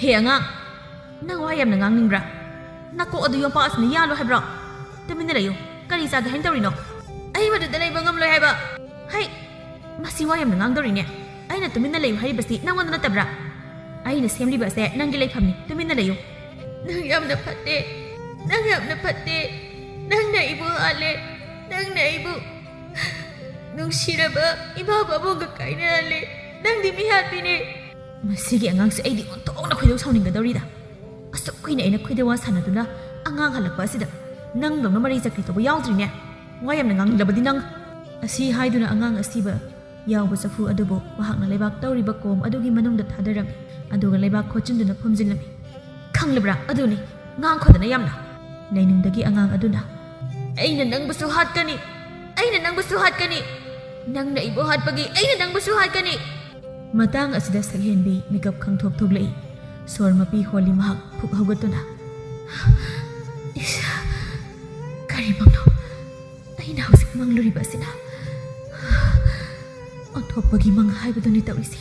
"ꯍꯦ ꯑꯉꯥꯡ, ꯅꯪ ꯋꯥ ꯌꯥꯝꯅ ꯉꯥꯡꯅꯤꯡꯕ꯭ꯔꯥ? ꯅꯀꯣꯛ ꯑꯗꯨ ꯌꯣꯝꯄꯥꯛ ꯑꯁꯤꯅ ꯌꯥꯜꯂꯨ ꯍꯥꯏꯕ꯭ꯔꯣ? ꯇꯨꯃꯤꯟꯅ ꯂꯩꯌꯨ꯫ ꯀꯔꯤ ꯆꯥꯒꯦ ꯍꯥꯏꯅ ꯇꯧꯔꯤꯅꯣ?" "ꯑꯩ ꯃꯗꯨꯗ ꯂꯩꯕ ꯉꯝꯂꯣꯏ ꯍꯥꯏꯕ꯫" "ꯍꯩ, ꯃꯁꯤ ꯋꯥ ꯌꯥꯝꯅ ꯉꯥꯡꯗꯧꯔꯤꯅꯦ꯫ ꯑꯩꯅ ꯇꯨꯃꯤꯟꯅ ꯂꯩꯌꯨ ꯍꯥꯏꯔꯤꯕꯁꯤ ꯅꯪꯉꯣꯟꯗ ꯅꯠꯇꯕ꯭ꯔꯥ? ꯑꯩꯅ ꯁꯦꯝꯂꯤꯕ ꯑꯁꯦ ꯅꯪꯒꯤ ꯂꯩꯐꯝꯅꯤ꯫ ꯇꯨꯃꯤꯟꯅ ꯂꯩꯌꯨ꯫" "ꯅꯪ ꯌꯥꯝꯅ ꯐꯠꯇꯦ꯫ ꯅꯪ ꯌꯥꯝꯅ ꯐꯠꯇꯦ꯫ ꯅꯪꯅ ꯑꯩꯕꯨ ꯍꯥꯠꯂꯦ꯫ ꯅꯪꯅ ꯑꯩꯕꯨ ꯅꯨꯡꯁꯤꯔꯕ ꯏꯃꯥ ꯄꯥꯕꯨꯡꯒ ꯀꯥꯏꯅꯍꯜꯂꯦ꯫ ꯅꯪꯗꯤ ꯃꯤꯍꯥꯠꯄꯤꯅꯦ꯫ ꯃꯁꯤꯒꯤ ꯑꯉꯥꯡꯁꯦ ꯑꯩꯗꯤ ꯑꯣꯟꯊꯣꯛꯅ ꯈꯣꯏꯗꯧ ꯁꯥꯎꯅꯤꯡꯒꯗꯧꯔꯤꯗ꯫ ꯑꯁꯨꯛ ꯀꯨꯏꯅ ꯑꯩꯅ ꯈꯣꯏꯗꯧ ꯋꯥ ꯁꯥꯟꯅꯗꯨꯅ ꯑꯉꯥꯡ ꯍꯜꯂꯛꯄ ꯑꯁꯤꯗ ꯅꯪꯗꯧꯅ ꯃꯔꯩ ꯆꯀ꯭ꯔꯤ ꯇꯧꯕ ꯌꯥꯎꯗ꯭ꯔꯤꯅꯦ꯫ ꯋꯥ ꯌꯥꯝꯅ ꯉꯥꯡꯂꯕꯗꯤ ꯅꯪ꯫ ꯑꯁꯤ ꯍꯥꯏꯗꯨꯅ ꯑꯉꯥꯡ ꯑꯁꯤꯕ ꯌꯥꯎꯕ ꯆꯐꯨ ꯑꯗꯨꯕꯨ ꯃꯍꯥꯛꯅ ꯂꯩꯕꯥꯛ ꯇꯧꯔꯤꯕ ꯀꯣꯝ ꯑꯗꯨꯒꯤ ꯃꯅꯨꯡꯗ ꯊꯥꯗꯔꯝꯃꯤ꯫ ꯑꯗꯨꯒ ꯂꯩꯕꯥꯛ ꯈꯣꯠꯆꯤꯟꯗꯨꯅ ꯐꯨꯝꯖꯤꯜꯂꯝꯃꯤ꯫ ꯈꯪꯂꯕ꯭ꯔꯥ? ꯑꯗꯨꯅꯤ, ꯉꯥꯡꯈꯣꯗꯅ ꯌꯥꯝꯅ꯫ ꯂꯩꯅꯨꯡꯗꯒꯤ ꯑꯉꯥꯡ ꯑꯗꯨꯅ, "ꯑꯩꯅ ꯅꯪꯕꯨꯁꯨ ꯍꯥꯠꯀꯅꯤ! ꯑꯩꯅ ꯅꯪꯕꯨꯁꯨ ꯍꯥꯠꯀꯅꯤ! ꯅꯪꯅ ꯑꯩꯕꯨ ꯍꯥꯠꯄꯒꯤ ꯑꯩꯅ ꯅꯪꯕꯨꯁꯨ ꯍꯥꯠꯀꯅꯤ!" ꯃꯇꯥꯡ ꯑꯁꯤꯗ ꯁꯛꯍꯦꯟꯕꯤ ꯃꯤꯀꯞ ꯈꯪꯊꯣꯛ ꯊꯣꯛꯂꯛꯏ꯫ ꯁꯣꯔ ꯃꯄꯤ ꯍꯣꯜꯂꯤ ꯃꯍꯥꯛ ꯐꯨꯛ ꯍꯧꯒꯠꯇꯨꯅ꯫ ꯏꯁ, ꯀꯔꯤ ꯃꯪꯅꯣ? ꯑꯩꯅ ꯍꯧꯖꯤꯛ ꯃꯪꯂꯨꯔꯤꯕ ꯑꯁꯤꯅ ꯑꯣꯟꯊꯣꯛꯄꯒꯤ ꯃꯪ ꯍꯥꯏꯕꯗꯨꯅꯤ ꯇꯧꯔꯤꯁꯦ꯫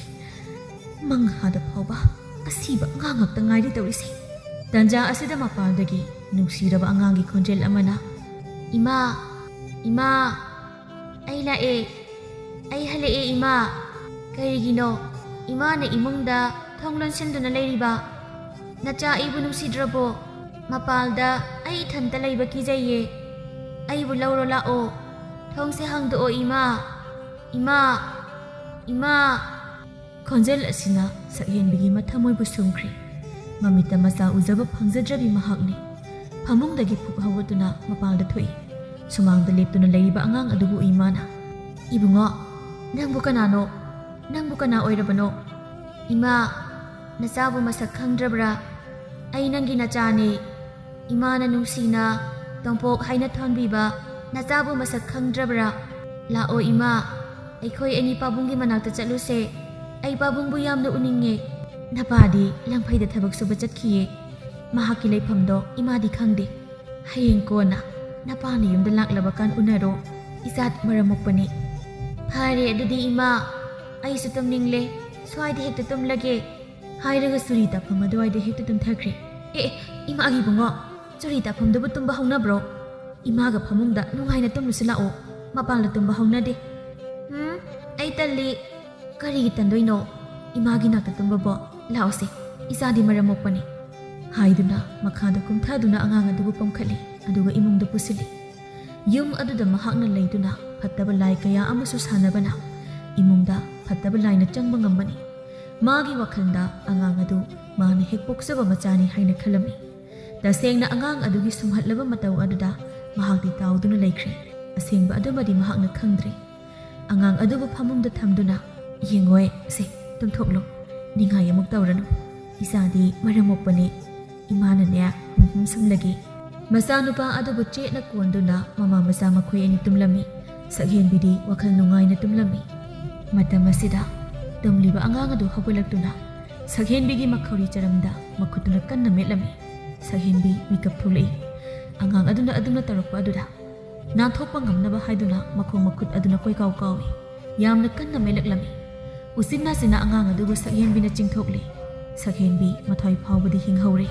ꯃꯪ ꯍꯥꯗ ꯐꯥꯎꯕ ꯑꯁꯤꯕ ꯑꯉꯥꯡ ꯉꯥꯛꯇ ꯉꯥꯏꯔꯤ ꯇꯧꯔꯤꯁꯦ꯫ ꯇꯟꯖꯥ ꯑꯁꯤꯗ ꯃꯄꯥꯟꯗꯒꯤ ꯅꯨꯡꯁꯤꯔꯕ ꯑꯉꯥꯡꯒꯤ ꯈꯣꯟꯖꯦꯜ ꯑꯃꯅ, "ꯏꯃꯥ, ꯏꯃꯥ, ꯑꯩ ꯂꯥꯛꯑꯦ, ꯑꯩ ꯍꯜꯂꯛꯑꯦ ꯏꯃꯥ꯫ ꯀꯔꯤꯒꯤꯅꯣ ꯏꯃꯥꯅ ꯏꯃꯨꯡꯗ ꯊꯣꯡ ꯂꯣꯟꯁꯤꯟꯗꯨꯅ ꯂꯩꯔꯤꯕ? ꯅꯆꯥ ꯑꯩꯕꯨ ꯅꯨꯡꯁꯤꯗ꯭ꯔꯕꯣ? ꯃꯄꯥꯜꯗ ꯑꯩ ꯏꯊꯟꯇ ꯂꯩꯕ ꯀꯤꯖꯩꯌꯦ꯫ ꯑꯩꯕꯨ ꯂꯧꯔꯣ ꯂꯥꯛꯑꯣ꯫ ꯊꯣꯡꯁꯦ ꯍꯥꯡꯗꯣꯛꯑꯣ ꯏꯃꯥ, ꯏꯃꯥ, ꯏꯃꯥ!" ꯈꯣꯟꯖꯦꯜ ꯑꯁꯤꯅ ꯁꯛꯍꯦꯟꯕꯤꯒꯤ ꯃꯊꯃꯣꯏꯕꯨ ꯁꯨꯝꯈ꯭ꯔꯦ꯫ ꯃꯃꯤꯠꯇ ꯃꯆꯥ ꯎꯖꯕ ꯐꯪꯖꯗ꯭ꯔꯕꯤ ꯃꯍꯥꯛꯅꯤ꯫ ꯐꯃꯨꯡꯗꯒꯤ ꯐꯨꯛ ꯍꯧꯒꯠꯇꯨꯅ ꯃꯄꯥꯜꯗ ꯊꯣꯛꯏ꯫ ꯁꯨꯃꯥꯡꯗ ꯂꯦꯞꯇꯨꯅ ꯂꯩꯔꯤꯕ ꯑꯉꯥꯡ ꯑꯗꯨꯕꯨ ꯎꯏ ꯃꯥꯅ꯫ "ꯏꯕꯨꯡꯉꯣ, ꯅꯪꯕꯨ ꯀꯅꯥꯅꯣ? ꯅꯪꯕꯨ ꯀꯅꯥ ꯑꯣꯏꯔꯕꯅꯣ?" "ꯏꯃꯥ, ꯅꯆꯥꯕꯨ ꯃꯁꯛ ꯈꯪꯗ꯭ꯔꯕ꯭ꯔꯥ? ꯑꯩ ꯅꯪꯒꯤ ꯅꯆꯥꯅꯦ꯫ ꯏꯃꯥꯅ ꯅꯨꯡꯁꯤꯅ ꯇꯣꯝꯄꯣꯛ ꯍꯥꯏꯅ ꯊꯣꯟꯕꯤꯕ ꯅꯆꯥꯕꯨ ꯃꯁꯛ ꯈꯪꯗ꯭ꯔꯕ꯭ꯔꯥ? ꯂꯥꯛꯑꯣ ꯏꯃꯥ, ꯑꯩꯈꯣꯏ ꯑꯅꯤ ꯄꯥꯕꯨꯡꯒꯤ ꯃꯅꯥꯛꯇ ꯆꯠꯂꯨꯁꯦ꯫ ꯑꯩ ꯄꯥꯕꯨꯡꯕꯨ ꯌꯥꯝꯅ ꯎꯅꯤꯡꯉꯦ꯫ ꯅꯄꯥꯗꯤ ꯂꯪꯐꯩꯗ ꯊꯕꯛ ꯁꯨꯕ ꯆꯠꯈꯤꯌꯦ꯫ ꯃꯍꯥꯛꯀꯤ ꯂꯩꯐꯝꯗꯣ ꯏꯃꯥꯗꯤ ꯈꯪꯗꯦ꯫ ꯍꯌꯦꯡ ꯀꯣꯟꯅ ꯅꯄꯥꯅ ꯌꯨꯝꯗ ꯂꯥꯛꯂꯕ ꯀꯥꯟ ꯎꯅꯔꯣ꯫ ꯏꯆꯥꯗꯤ ꯃꯔꯝ ꯃꯣꯛꯄꯅꯤ꯫" "ꯐꯔꯦ ꯑꯗꯨꯗꯤ ꯏꯃꯥ, ꯑꯩꯁꯨ ꯇꯨꯝꯅꯤꯡꯂꯦ꯫ ꯁ꯭ꯋꯥꯏꯗ ꯍꯦꯛꯇ ꯇꯨꯝꯂꯒꯦ꯫" ꯍꯥꯏꯔꯒ ꯆꯨꯔꯤ ꯇꯥꯐꯝ ꯑꯗꯨꯋꯥꯏꯗ ꯍꯦꯛꯇ ꯇꯨꯝꯊꯈ꯭ꯔꯦ꯫ "ꯑꯦ, ꯑꯦ, ꯏꯃꯥꯒꯤ ꯏꯕꯨꯡꯉꯣ, ꯆꯨꯔꯤ ꯇꯥꯐꯝꯗꯨꯕꯨ ꯇꯨꯝꯕ ꯍꯧꯅꯕ꯭ꯔꯣ? ꯏꯃꯥꯒ ꯐꯃꯨꯡꯗ ꯅꯨꯡꯉꯥꯏꯅ ꯇꯨꯝꯂꯨꯁꯤ ꯂꯥꯛꯑꯣ꯫ ꯃꯄꯥꯟꯗ ꯇꯨꯝꯕ ꯍꯧꯅꯗꯦ꯫" "ꯎꯝ, ꯑꯩ ꯇꯜꯂꯤ꯫" "ꯀꯔꯤꯒꯤ ꯇꯟꯗꯣꯏꯅꯣ? ꯏꯃꯥꯒꯤ ꯅꯥꯛꯇ ꯇꯨꯝꯕꯕꯣ? ꯂꯥꯛꯑꯣꯁꯦ, ꯏꯆꯥꯗꯤ ꯃꯔꯝ ꯃꯣꯛꯄꯅꯤ꯫" ꯍꯥꯏꯗꯨꯅ ꯃꯈꯥꯗ ꯀꯨꯝꯊꯗꯨꯅ ꯑꯉꯥꯡ ꯑꯗꯨꯕꯨ ꯄꯝꯈꯠꯂꯤ, ꯑꯗꯨꯒ ꯏꯃꯨꯡꯗ ꯄꯨꯁꯤꯜꯂꯤ꯫ ꯌꯨꯝ ꯑꯗꯨꯗ ꯃꯍꯥꯛꯅ ꯂꯩꯗꯨꯅ ꯐꯠꯇꯕ ꯂꯥꯏ ꯀꯌꯥ ꯑꯃꯁꯨ ꯁꯥꯟꯅꯕꯅ ꯏꯃꯨꯡꯗ ꯐꯠꯇꯕ ꯂꯥꯏꯅ ꯆꯪꯕ ꯉꯝꯕꯅꯤ꯫ ꯃꯥꯒꯤ ꯋꯥꯈꯜꯗ ꯑꯉꯥꯡ ꯑꯗꯨ ꯃꯥꯅ ꯍꯦꯛ ꯄꯣꯛꯆꯕ ꯃꯆꯥꯅꯤ ꯍꯥꯏꯅ ꯈꯜꯂꯝꯃꯤ꯫ ꯇꯁꯦꯡꯅ ꯑꯉꯥꯡ ꯑꯗꯨꯒꯤ ꯁꯨꯝꯍꯠꯂꯕ ꯃꯇꯧ ꯑꯗꯨꯗ ꯃꯍꯥꯛꯇꯤ ꯇꯥꯎꯗꯨꯅ ꯂꯩꯈ꯭ꯔꯦ꯫ ꯑꯁꯦꯡꯕ ꯑꯗꯨꯃꯗꯤ ꯃꯍꯥꯛꯅ ꯈꯪꯗ꯭ꯔꯦ꯫ ꯑꯉꯥꯡ ꯑꯗꯨꯕꯨ ꯐꯃꯨꯡꯗ ꯊꯝꯗꯨꯅ, "ꯌꯦꯡꯉꯣꯏ, ꯁꯦ, ꯇꯨꯝꯊꯣꯛꯂꯣ꯫ ꯅꯤꯡꯉꯥꯏ ꯑꯃꯨꯛ ꯇꯧꯔꯅꯨ꯫ ꯏꯆꯥꯗꯤ ꯃꯔꯝ ꯃꯣꯛꯄꯅꯤ꯫ ꯏꯃꯥꯅꯅꯦ, ꯍꯨꯝ ꯍꯨꯝ ꯁꯨꯝꯂꯒꯦ꯫" ꯃꯆꯥꯅꯨꯄꯥ ꯑꯗꯨꯕꯨ ꯆꯦꯠꯅ ꯀꯣꯟꯗꯨꯅ ꯃꯃꯥ ꯃꯆꯥ ꯃꯈꯣꯏ ꯑꯅꯤ ꯇꯨꯝꯂꯝꯃꯤ꯫ ꯁꯛꯍꯦꯟꯕꯤꯗꯤ ꯋꯥꯈꯜ ꯅꯨꯡꯉꯥꯏꯅ ꯇꯨꯝꯂꯝꯃꯤ꯫ ꯃꯇꯝ ꯑꯁꯤꯗ ꯇꯨꯝꯂꯤꯕ ꯑꯉꯥꯡ ꯑꯗꯨ ꯍꯧꯒꯠꯂꯛꯇꯨꯅ ꯁꯛꯍꯦꯟꯕꯤꯒꯤ ꯃꯈꯧꯔꯤ ꯆꯔꯝꯗ ꯃꯈꯨꯠꯇꯨꯅ ꯀꯟꯅ ꯃꯦꯠꯂꯝꯃꯤ꯫ ꯁꯛꯍꯦꯟꯕꯤ ꯃꯤꯀꯞ ꯊꯣꯛꯂꯛꯏ꯫ ꯑꯉꯥꯡ ꯑꯗꯨꯅ ꯑꯗꯨꯝꯅ ꯇꯧꯔꯛꯄ ꯑꯗꯨꯗ, ꯅꯥꯟꯊꯣꯛꯄ ꯉꯝꯅꯕ ꯍꯥꯏꯗꯨꯅ ꯃꯈꯣꯡ ꯃꯈꯨꯠ ꯑꯗꯨꯅ ꯀꯣꯏꯀꯥꯎ ꯀꯥꯎꯏ꯫ ꯌꯥꯝꯅ ꯀꯟꯅ ꯃꯦꯠꯂꯛꯂꯝꯃꯤ꯫ ꯎꯆꯤꯟ ꯅꯥꯆꯤꯟꯅ ꯑꯉꯥꯡ ꯑꯗꯨꯕꯨ ꯁꯛꯍꯦꯟꯕꯤꯅ ꯆꯤꯡꯊꯣꯛꯂꯦ꯫ ꯁꯛꯍꯦꯟꯕꯤ ꯃꯊ꯭ꯋꯥꯏ ꯐꯥꯎꯕꯗꯤ ꯍꯤꯡꯍꯧꯔꯦ꯫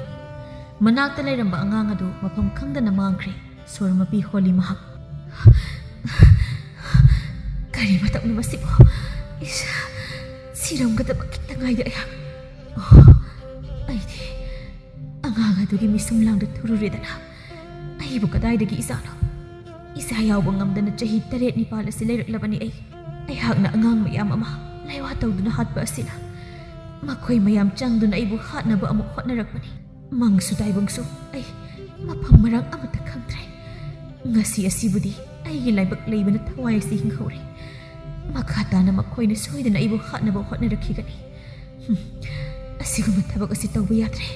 ꯃꯅꯥꯛꯇ ꯂꯩꯔꯝꯕ ꯑꯉꯥꯡ ꯑꯗꯨ ꯃꯐꯝ ꯈꯪꯗꯅ ꯃꯥꯡꯈ꯭ꯔꯦ꯫ ꯁꯣꯔ ꯃꯄꯤ ꯍꯣꯜꯂꯤ ꯃꯍꯥꯛ꯫ "ꯀꯔꯤ ꯃꯇꯧꯅꯣ ꯃꯁꯤꯕꯨ? ꯏꯁꯥ ꯁꯤꯔꯝꯒꯗꯕ ꯈꯤꯇ ꯉꯥꯏꯔꯦ ꯑꯩꯍꯥꯛ꯫ ꯑꯣ, ꯑꯩꯗꯤ ꯑꯉꯥꯡ ꯑꯗꯨꯒꯤ ꯃꯤꯁꯨꯝ ꯂꯥꯡꯗ ꯊꯨꯔꯨꯔꯦꯗꯅ꯫ ꯑꯩꯕꯨ ꯀꯗꯥꯏꯗꯒꯤ ꯏꯆꯥꯅꯣ? ꯏꯆꯥ ꯌꯥꯎꯕ ꯉꯝꯗꯅ ꯆꯍꯤ ꯇꯔꯦꯠ ꯅꯤꯄꯥꯜ ꯑꯁꯤ ꯂꯩꯔꯛꯂꯕꯅꯤ ꯑꯩ꯫ ꯑꯩꯍꯥꯛꯅ ꯑꯉꯥꯡ ꯃꯌꯥꯝ ꯑꯃ ꯂꯥꯏꯋꯥ ꯇꯧꯗꯨꯅ ꯍꯥꯠꯄ ꯑꯁꯤꯅ ꯃꯈꯣꯏ ꯃꯌꯥꯝ ꯆꯪꯗꯨꯅ ꯑꯩꯕꯨ ꯍꯥꯠꯅꯕ ꯑꯃꯨꯛ ꯍꯣꯠꯅꯔꯛꯄꯅꯤ꯫ ꯃꯪꯁꯨ ꯇꯥꯏꯕꯪꯁꯨ ꯑꯩ ꯃꯐꯝ ꯃꯔꯥꯡ ꯑꯃꯠꯇ ꯈꯪꯗ꯭ꯔꯦ꯫ ꯉꯁꯤ ꯑꯁꯤꯕꯨꯗꯤ ꯑꯩꯒꯤ ꯂꯥꯏꯕꯛ ꯂꯩꯕꯅ ꯊꯋꯥꯏ ꯑꯁꯤ ꯍꯤꯡꯍꯧꯔꯦ꯫ ꯃꯈꯥ ꯇꯥꯅ ꯃꯈꯣꯏꯅ ꯁꯣꯏꯗꯅ ꯑꯩꯕꯨ ꯍꯥꯠꯅꯕ ꯍꯣꯠꯅꯔꯛꯈꯤꯒꯅꯤ꯫ ꯍꯨꯝ, ꯑꯁꯤꯒꯨꯝꯕ ꯊꯕꯛ ꯑꯁꯤ ꯇꯧꯕ ꯌꯥꯗ꯭ꯔꯦ꯫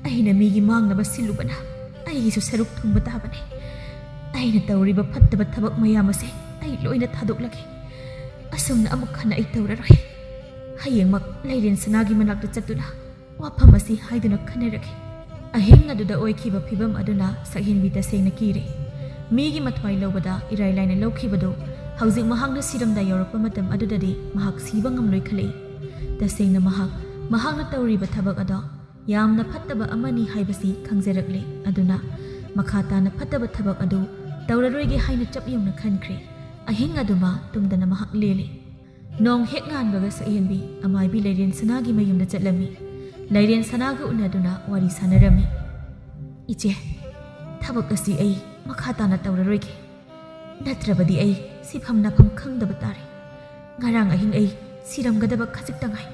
ꯑꯩꯅ ꯃꯤꯒꯤ ꯃꯥꯡꯅꯕ ꯁꯤꯜꯂꯨꯕꯅ ꯑꯩꯒꯤꯁꯨ ꯁꯔꯨꯛ ꯊꯨꯡꯕ ꯇꯥꯕꯅꯤ꯫ ꯑꯩꯅ ꯇꯧꯔꯤꯕ ꯐꯠꯇꯕ ꯊꯕꯛ ꯃꯌꯥꯝ ꯑꯁꯦ ꯑꯩ ꯂꯣꯏꯅ ꯊꯥꯗꯣꯛꯂꯒꯦ꯫ ꯑꯁꯨꯝꯅ ꯑꯃꯨꯛ ꯍꯟꯅ ꯑꯩ ꯇꯧꯔꯔꯣꯏ꯫ ꯍꯌꯦꯡꯃꯛ ꯂꯩꯔꯦꯟ ꯁꯅꯥꯒꯤ ꯃꯅꯥꯛꯇ ꯆꯠꯇꯨꯅ ꯋꯥꯐꯝ ꯑꯁꯤ ꯍꯥꯏꯗꯨꯅ ꯈꯟꯅꯔꯛꯈꯤ꯫ ꯑꯍꯤꯡ ꯑꯗꯨꯗ ꯑꯣꯏꯈꯤꯕ ꯐꯤꯚꯝ ꯑꯗꯨꯅ ꯁꯛꯍꯦꯟꯕꯤ ꯇꯁꯦꯡꯅ ꯀꯤꯔꯦ꯫ ꯃꯤꯒꯤ ꯃꯊ꯭ꯋꯥꯏ ꯂꯧꯕꯗ ꯏꯔꯥꯏ ꯂꯥꯏꯅ ꯂꯧꯈꯤꯕꯗꯨ ꯍꯧꯖꯤꯛ ꯃꯍꯥꯛꯅ ꯁꯤꯔꯝꯗꯥꯏ ꯌꯧꯔꯛꯄ ꯃꯇꯝ ꯑꯗꯨꯗꯗꯤ ꯃꯍꯥꯛ ꯁꯤꯕ ꯉꯝꯂꯣꯏ ꯈꯜꯂꯛꯏ꯫ ꯇꯁꯦꯡꯅ ꯃꯍꯥꯛ, ꯃꯍꯥꯛꯅ ꯇꯧꯔꯤꯕ ꯊꯕꯛ ꯑꯗꯣ ꯌꯥꯝꯅ ꯐꯠꯇꯕ ꯑꯃꯅꯤ ꯍꯥꯏꯕꯁꯤ ꯈꯪꯖꯔꯛꯂꯦ꯫ ꯑꯗꯨꯅ ꯃꯈꯥ ꯇꯥꯅ ꯐꯠꯇꯕ ꯊꯕꯛ ꯑꯗꯨ ꯇꯧꯔꯔꯣꯏꯒꯦ ꯍꯥꯏꯅ ꯆꯞ ꯌꯨꯡꯅ ꯈꯟꯈ꯭ꯔꯦ꯫ ꯑꯍꯤꯡ ꯑꯗꯨꯃ ꯇꯨꯝꯗꯅ ꯃꯍꯥꯛ ꯂꯦꯜꯂꯤ꯫ ꯅꯣꯡ ꯍꯦꯛ ꯉꯥꯟꯕꯒ ꯁꯛꯍꯦꯟꯕꯤ ꯑꯃꯥꯏꯕꯤ ꯂꯩꯔꯦꯟ ꯁꯅꯥꯒꯤ ꯃꯌꯨꯝꯗ ꯆꯠꯂꯝꯃꯤ꯫ ꯂꯩꯔꯦꯟ ꯁꯅꯥꯒ ꯎꯅꯗꯨꯅ ꯋꯥꯔꯤ ꯁꯥꯟꯅꯔꯝꯃꯤ꯫ "ꯏꯆꯦ, ꯊꯕꯛ ꯑꯁꯤ ꯑꯩ ꯃꯈꯥ ꯇꯥꯅ ꯇꯧꯔꯔꯣꯏꯒꯦ꯫ ꯅꯠꯇ꯭ꯔꯕꯗꯤ ꯑꯩ ꯁꯤꯐꯝ ꯅꯥꯐꯝ ꯈꯪꯗꯕ ꯇꯥꯔꯦ꯫ ꯉꯔꯥꯡ ꯑꯍꯤꯡ ꯑꯩ ꯁꯤꯔꯝꯒꯗꯕ ꯈꯖꯤꯛꯇ ꯉꯥꯏ꯫"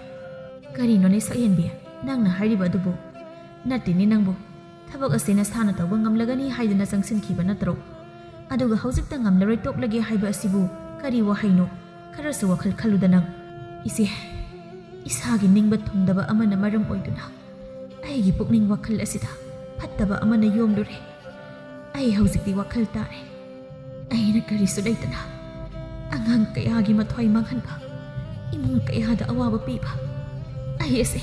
"ꯀꯔꯤꯅꯣꯅꯦ ꯁꯛꯍꯦꯟꯕꯤ, ꯅꯪꯅ ꯍꯥꯏꯔꯤꯕ ꯑꯗꯨꯕꯨ?" "ꯅꯠꯇꯦꯅꯦ ꯅꯪꯕꯨ꯫ ꯊꯕꯛ ꯑꯁꯤ ꯅꯁꯥꯅ ꯇꯧꯕ ꯉꯝꯂꯒꯅꯤ ꯍꯥꯏꯗꯅ ꯆꯪꯁꯤꯟꯈꯤꯕ ꯅꯠꯇ꯭ꯔꯣ? ꯑꯗꯨꯒ ꯍꯧꯖꯤꯛꯇ ꯉꯝꯂꯔꯣꯏ ꯇꯣꯛꯂꯒꯦ ꯍꯥꯏꯕ ꯑꯁꯤꯕꯨ ꯀꯔꯤ ꯋꯥꯍꯩꯅꯣ? ꯈꯔꯁꯨ ꯋꯥꯈꯜ ꯈꯜꯂꯨꯗ ꯅꯪ꯫" "ꯏꯆꯦ, ꯏꯁꯥꯒꯤ ꯅꯤꯡꯕ ꯊꯨꯡꯗꯕ ꯑꯃꯅ ꯃꯔꯝ ꯑꯣꯏꯗꯨꯅ ꯑꯩꯒꯤ ꯄꯨꯛꯅꯤꯡ ꯋꯥꯈꯜ ꯑꯁꯤꯗ ꯐꯠꯇꯕ ꯑꯃꯅ ꯌꯣꯝꯂꯨꯔꯦ꯫ ꯑꯩ ꯍꯧꯖꯤꯛꯇꯤ ꯋꯥꯈꯜ ꯇꯥꯔꯦ꯫ ꯑꯩꯅ ꯀꯔꯤꯁꯨ ꯂꯩꯇꯅ ꯑꯉꯥꯡ ꯀꯌꯥꯒꯤ ꯃꯊ꯭ꯋꯥꯏ ꯃꯥꯡꯍꯟꯕ, ꯏꯃꯨꯡ ꯀꯌꯥꯗ ꯑꯋꯥꯕ ꯄꯤꯕ, ꯑꯩ ꯑꯁꯦ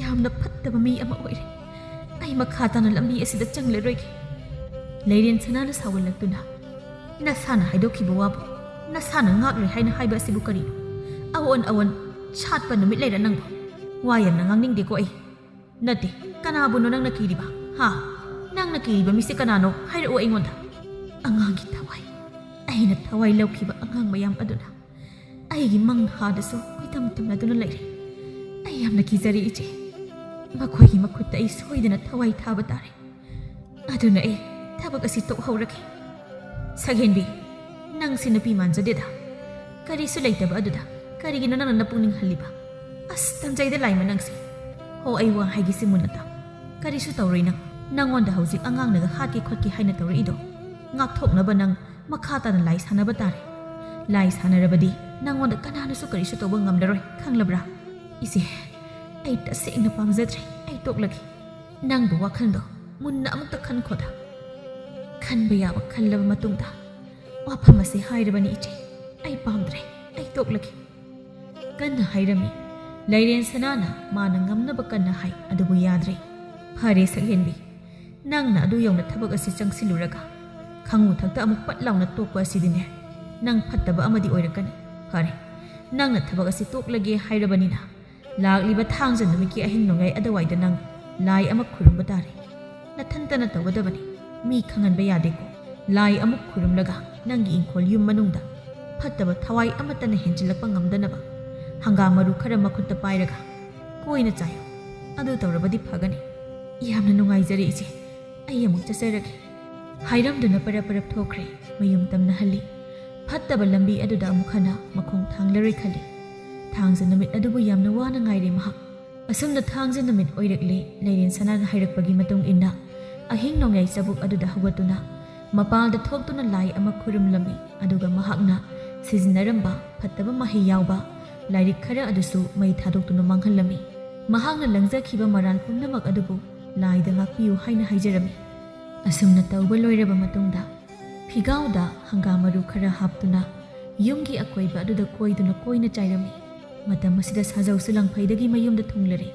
ꯌꯥꯝꯅ ꯐꯠꯇꯕ ꯃꯤ ꯑꯃ ꯑꯣꯏꯔꯦ꯫ ꯑꯩ ꯃꯈꯥ ꯇꯥꯅ ꯂꯝꯕꯤ ꯑꯁꯤꯗ ꯆꯪꯂꯔꯣꯏꯒꯦ꯫" ꯂꯩꯔꯦꯟ ꯁꯅꯥꯅ ꯁꯥꯎꯒꯠꯂꯛꯇꯨꯅ, "ꯅꯁꯥꯅ ꯍꯥꯏꯗꯣꯛꯈꯤꯕ ꯋꯥꯕꯨ ꯅꯁꯥꯅ ꯉꯥꯛꯂꯣꯏ ꯍꯥꯏꯅ ꯍꯥꯏꯕ ꯑꯁꯤꯕꯨ ꯀꯔꯤꯅꯣ? ꯑꯑꯣꯟ ꯑꯑꯣꯟ ꯁꯥꯠꯄ ꯅꯨꯃꯤꯠ ꯂꯩꯔ ꯅꯪꯕꯨ꯫ ꯋꯥ ꯌꯥꯝꯅ ꯉꯥꯡꯅꯤꯡꯗꯦꯀꯣ ꯑꯩ꯫" "ꯅꯠꯇꯦ, ꯀꯅꯥꯕꯨꯅꯣ ꯅꯪꯅ ꯀꯤꯔꯤꯕ? ꯍꯥ? ꯅꯪꯅ ꯀꯤꯔꯤꯕ ꯃꯤꯁꯦ ꯀꯅꯥꯅꯣ? ꯍꯥꯏꯔꯛꯑꯣ ꯑꯩꯉꯣꯟꯗ꯫" "ꯑꯉꯥꯡꯒꯤ ꯊꯋꯥꯏ, ꯑꯩꯅ ꯊꯋꯥꯏ ꯂꯧꯈꯤꯕ ꯑꯉꯥꯡ ꯃꯌꯥꯝ ꯑꯗꯨꯅ ꯑꯩꯒꯤ ꯃꯪ ꯍꯥꯗꯁꯨ ꯀꯣꯏꯇꯝ ꯇꯝꯅꯗꯨꯅ ꯂꯩꯔꯦ꯫ ꯑꯩ ꯌꯥꯝꯅ ꯀꯤꯖꯔꯦ ꯏꯆꯦ꯫ ꯃꯈꯣꯏꯒꯤ ꯃꯈꯨꯠꯇ ꯑꯩ ꯁꯣꯏꯗꯅ ꯊꯋꯥꯏ ꯊꯥꯕ ꯇꯥꯔꯦ꯫ ꯑꯗꯨꯅ ꯑꯩ ꯊꯕꯛ ꯑꯁꯤ ꯇꯣꯛꯍꯧꯔꯒꯦ꯫" "ꯁꯛꯍꯦꯟꯕꯤ, ꯅꯪꯁꯦ ꯅꯨꯄꯤ ꯃꯥꯟꯖꯗꯦꯗ꯫ ꯀꯔꯤꯁꯨ ꯂꯩꯇꯕ ꯑꯗꯨꯗ ꯀꯔꯤꯒꯤꯅꯣ ꯅꯪꯅ ꯅꯄꯨꯛꯅꯤꯡ ꯍꯜꯂꯤꯕ? ꯑꯁ, ꯇꯟꯖꯩꯗ ꯂꯥꯏꯃ ꯅꯪꯁꯦ꯫ ꯍꯣ, ꯑꯩ ꯋꯥ ꯍꯥꯏꯒꯦꯁꯦ ꯃꯨꯟꯅ ꯇꯥꯎ꯫ ꯀꯔꯤꯁꯨ ꯇꯧꯔꯣꯏ ꯅꯪ꯫ ꯅꯪꯉꯣꯟꯗ ꯍꯧꯖꯤꯛ ꯑꯉꯥꯡꯅꯒ ꯍꯥꯠꯀꯦ ꯈꯣꯠꯀꯦ ꯍꯥꯏꯅ ꯇꯧꯔꯛꯏꯗꯣ ꯉꯥꯛꯊꯣꯛꯅꯕ ꯅꯪ ꯃꯈꯥ ꯇꯥꯅ ꯂꯥꯏ ꯁꯥꯟꯅꯕ ꯇꯥꯔꯦ꯫ ꯂꯥꯏ ꯁꯥꯟꯅꯔꯕꯗꯤ ꯅꯪꯉꯣꯟꯗ ꯀꯅꯥꯅꯁꯨ ꯀꯔꯤꯁꯨ ꯇꯧꯕ ꯉꯝꯂꯔꯣꯏ, ꯈꯪꯂꯕ꯭ꯔꯥ?" "ꯏꯆꯦ, ꯑꯩ ꯇꯁꯦꯡꯅ ꯄꯥꯝꯖꯗ꯭ꯔꯦ꯫ ꯑꯩ ꯇꯣꯛꯂꯒꯦ꯫ ꯅꯪꯕꯨ ꯋꯥꯈꯜꯗꯣ ꯃꯨꯟꯅ ꯑꯃꯨꯛꯇ ꯈꯟꯈꯣꯗ꯫" "ꯈꯟꯕ ꯌꯥꯕ ꯈꯜꯂꯕ ꯃꯇꯨꯡꯗ ꯋꯥꯐꯝ ꯑꯁꯤ ꯍꯥꯏꯔꯕꯅꯤ ꯏꯆꯦ꯫ ꯑꯩ ꯄꯥꯝꯗ꯭ꯔꯦ꯫ ꯑꯩ ꯇꯣꯛꯂꯒꯦ꯫" ꯀꯟꯅ ꯍꯥꯏꯔꯝꯃꯤ꯫ ꯂꯩꯔꯦꯟ ꯁꯅꯥꯅ ꯃꯥꯅ ꯉꯝꯅꯕ ꯀꯟꯅ ꯍꯥꯏ, ꯑꯗꯨꯕꯨ ꯌꯥꯗ꯭ꯔꯦ꯫ "ꯐꯔꯦ ꯁꯛꯍꯦꯟꯕꯤ, ꯅꯪꯅ ꯑꯗꯨ ꯌꯧꯅ ꯊꯕꯛ ꯑꯁꯤ ꯆꯪꯁꯤꯜꯂꯨꯔꯒ ꯈꯪꯉꯨ ꯊꯛꯇ ꯑꯃꯨꯛ ꯄꯠ ꯂꯥꯎꯅ ꯇꯣꯛꯄ ꯑꯁꯤꯗꯤꯅꯦ, ꯅꯪ ꯐꯠꯇꯕ ꯑꯃꯗꯤ ꯑꯣꯏꯔꯛꯀꯅꯤ꯫ ꯐꯔꯦ, ꯅꯪꯅ ꯊꯕꯛ ꯑꯁꯤ ꯇꯣꯛꯂꯒꯦ ꯍꯥꯏꯔꯕꯅꯤꯅ, ꯂꯥꯛꯂꯤꯕ ꯊꯥꯡꯖ ꯅꯨꯃꯤꯠꯀꯤ ꯑꯍꯤꯡ ꯅꯣꯡꯌꯥꯏ ꯑꯗꯨꯋꯥꯏꯗ ꯅꯪ ꯂꯥꯏ ꯑꯃ ꯈꯨꯔꯨꯝꯕ ꯇꯥꯔꯦ꯫ ꯅꯊꯟꯇꯅ ꯇꯧꯒꯗꯕꯅꯤ꯫ ꯃꯤ ꯈꯪꯍꯟꯕ ꯌꯥꯗꯦꯀꯣ꯫ ꯂꯥꯏ ꯑꯃꯨꯛ ꯈꯨꯔꯨꯝꯂꯒ ꯅꯪꯒꯤ ꯏꯪꯈꯣꯜ ꯌꯨꯝ ꯃꯅꯨꯡꯗ ꯐꯠꯇꯕ ꯊꯋꯥꯏ ꯑꯃꯠꯇꯅ ꯍꯦꯟꯖꯤꯜꯂꯛꯄ ꯉꯝꯗꯅꯕ ꯍꯪꯒꯥꯝ ꯃꯔꯨ ꯈꯔ ꯃꯈꯨꯠꯇ ꯄꯥꯏꯔꯒ ꯀꯣꯏꯅ ꯆꯥꯏꯌꯨ꯫ ꯑꯗꯨ ꯇꯧꯔꯕꯗꯤ ꯐꯒꯅꯤ꯫ ꯌꯥꯝꯅ ꯅꯨꯡꯉꯥꯏꯖꯔꯦ ꯏꯆꯦ, ꯑꯩ ꯑꯃꯨꯛ ꯆꯠꯆꯔꯒꯦ꯫ ꯍꯥꯏꯔꯝꯗꯨꯅ ꯄꯔꯞ ꯄꯔꯞ ꯊꯣꯛꯈ꯭ꯔꯦ꯫ ꯃꯌꯨꯝ ꯇꯝꯅ ꯍꯜꯂꯤ꯫ ꯐꯠꯇꯕ ꯂꯝꯕꯤ ꯑꯗꯨꯗ ꯑꯃꯨꯛ ꯍꯟꯅ ꯃꯈꯣꯡ ꯊꯥꯡꯂꯔꯣꯏ ꯈꯜꯂꯤ꯫ ꯊꯥꯡꯖ ꯅꯨꯃꯤꯠ ꯑꯗꯨꯕꯨ ꯌꯥꯝꯅ ꯋꯥꯅ ꯉꯥꯏꯔꯦ ꯃꯍꯥꯛ꯫ ꯑꯁꯨꯝꯅ ꯊꯥꯡꯖ ꯅꯨꯃꯤꯠ ꯑꯣꯏꯔꯛꯂꯦ꯫ ꯂꯩꯔꯦꯟ ꯁꯅꯥꯅ ꯍꯥꯏꯔꯛꯄꯒꯤ ꯃꯇꯨꯡ ꯏꯟꯅ ꯑꯍꯤꯡ ꯅꯣꯡꯌꯥꯏ ꯆꯕꯨꯛ ꯑꯗꯨꯗ ꯍꯧꯒꯠꯇꯨꯅ ꯃꯄꯥꯜꯗ ꯊꯣꯛꯇꯨꯅ ꯂꯥꯏ ꯑꯃ ꯈꯨꯔꯨꯝꯂꯝꯃꯤ꯫ ꯑꯗꯨꯒ ꯃꯍꯥꯛꯅ ꯁꯤꯖꯤꯟꯅꯔꯝꯕ ꯐꯠꯇꯕ ꯃꯍꯩ ꯌꯥꯎꯕ ꯂꯥꯏꯔꯤꯛ ꯈꯔ ꯑꯗꯨꯁꯨ ꯃꯩ ꯊꯥꯗꯣꯛꯇꯨꯅ ꯃꯥꯡꯍꯜꯂꯝꯃꯤ꯫ ꯃꯍꯥꯛꯅ ꯂꯪꯖꯈꯤꯕ ꯃꯔꯥꯜ ꯄꯨꯝꯅꯃꯛ ꯑꯗꯨꯕꯨ ꯂꯥꯏꯗ ꯉꯥꯛꯄꯤꯌꯨ ꯍꯥꯏꯅ ꯍꯥꯏꯖꯔꯝꯃꯤ꯫ ꯑꯁꯨꯝꯅ ꯇꯧꯕ ꯂꯣꯏꯔꯕ ꯃꯇꯨꯡꯗ ꯐꯤꯒꯥꯎꯗ ꯍꯪꯒꯥꯝ ꯃꯔꯨ ꯈꯔ ꯍꯥꯞꯇꯨꯅ ꯌꯨꯝꯒꯤ ꯑꯀꯣꯏꯕ ꯑꯗꯨꯗ ꯀꯣꯏꯗꯨꯅ ꯀꯣꯏꯅ ꯆꯥꯏꯔꯝꯃꯤ꯫ ꯃꯇꯝ ꯑꯁꯤꯗ ꯁꯥꯖꯧꯁꯨ ꯂꯪꯐꯩꯗꯒꯤ ꯃꯌꯨꯝꯗ ꯊꯨꯡꯂꯔꯦ꯫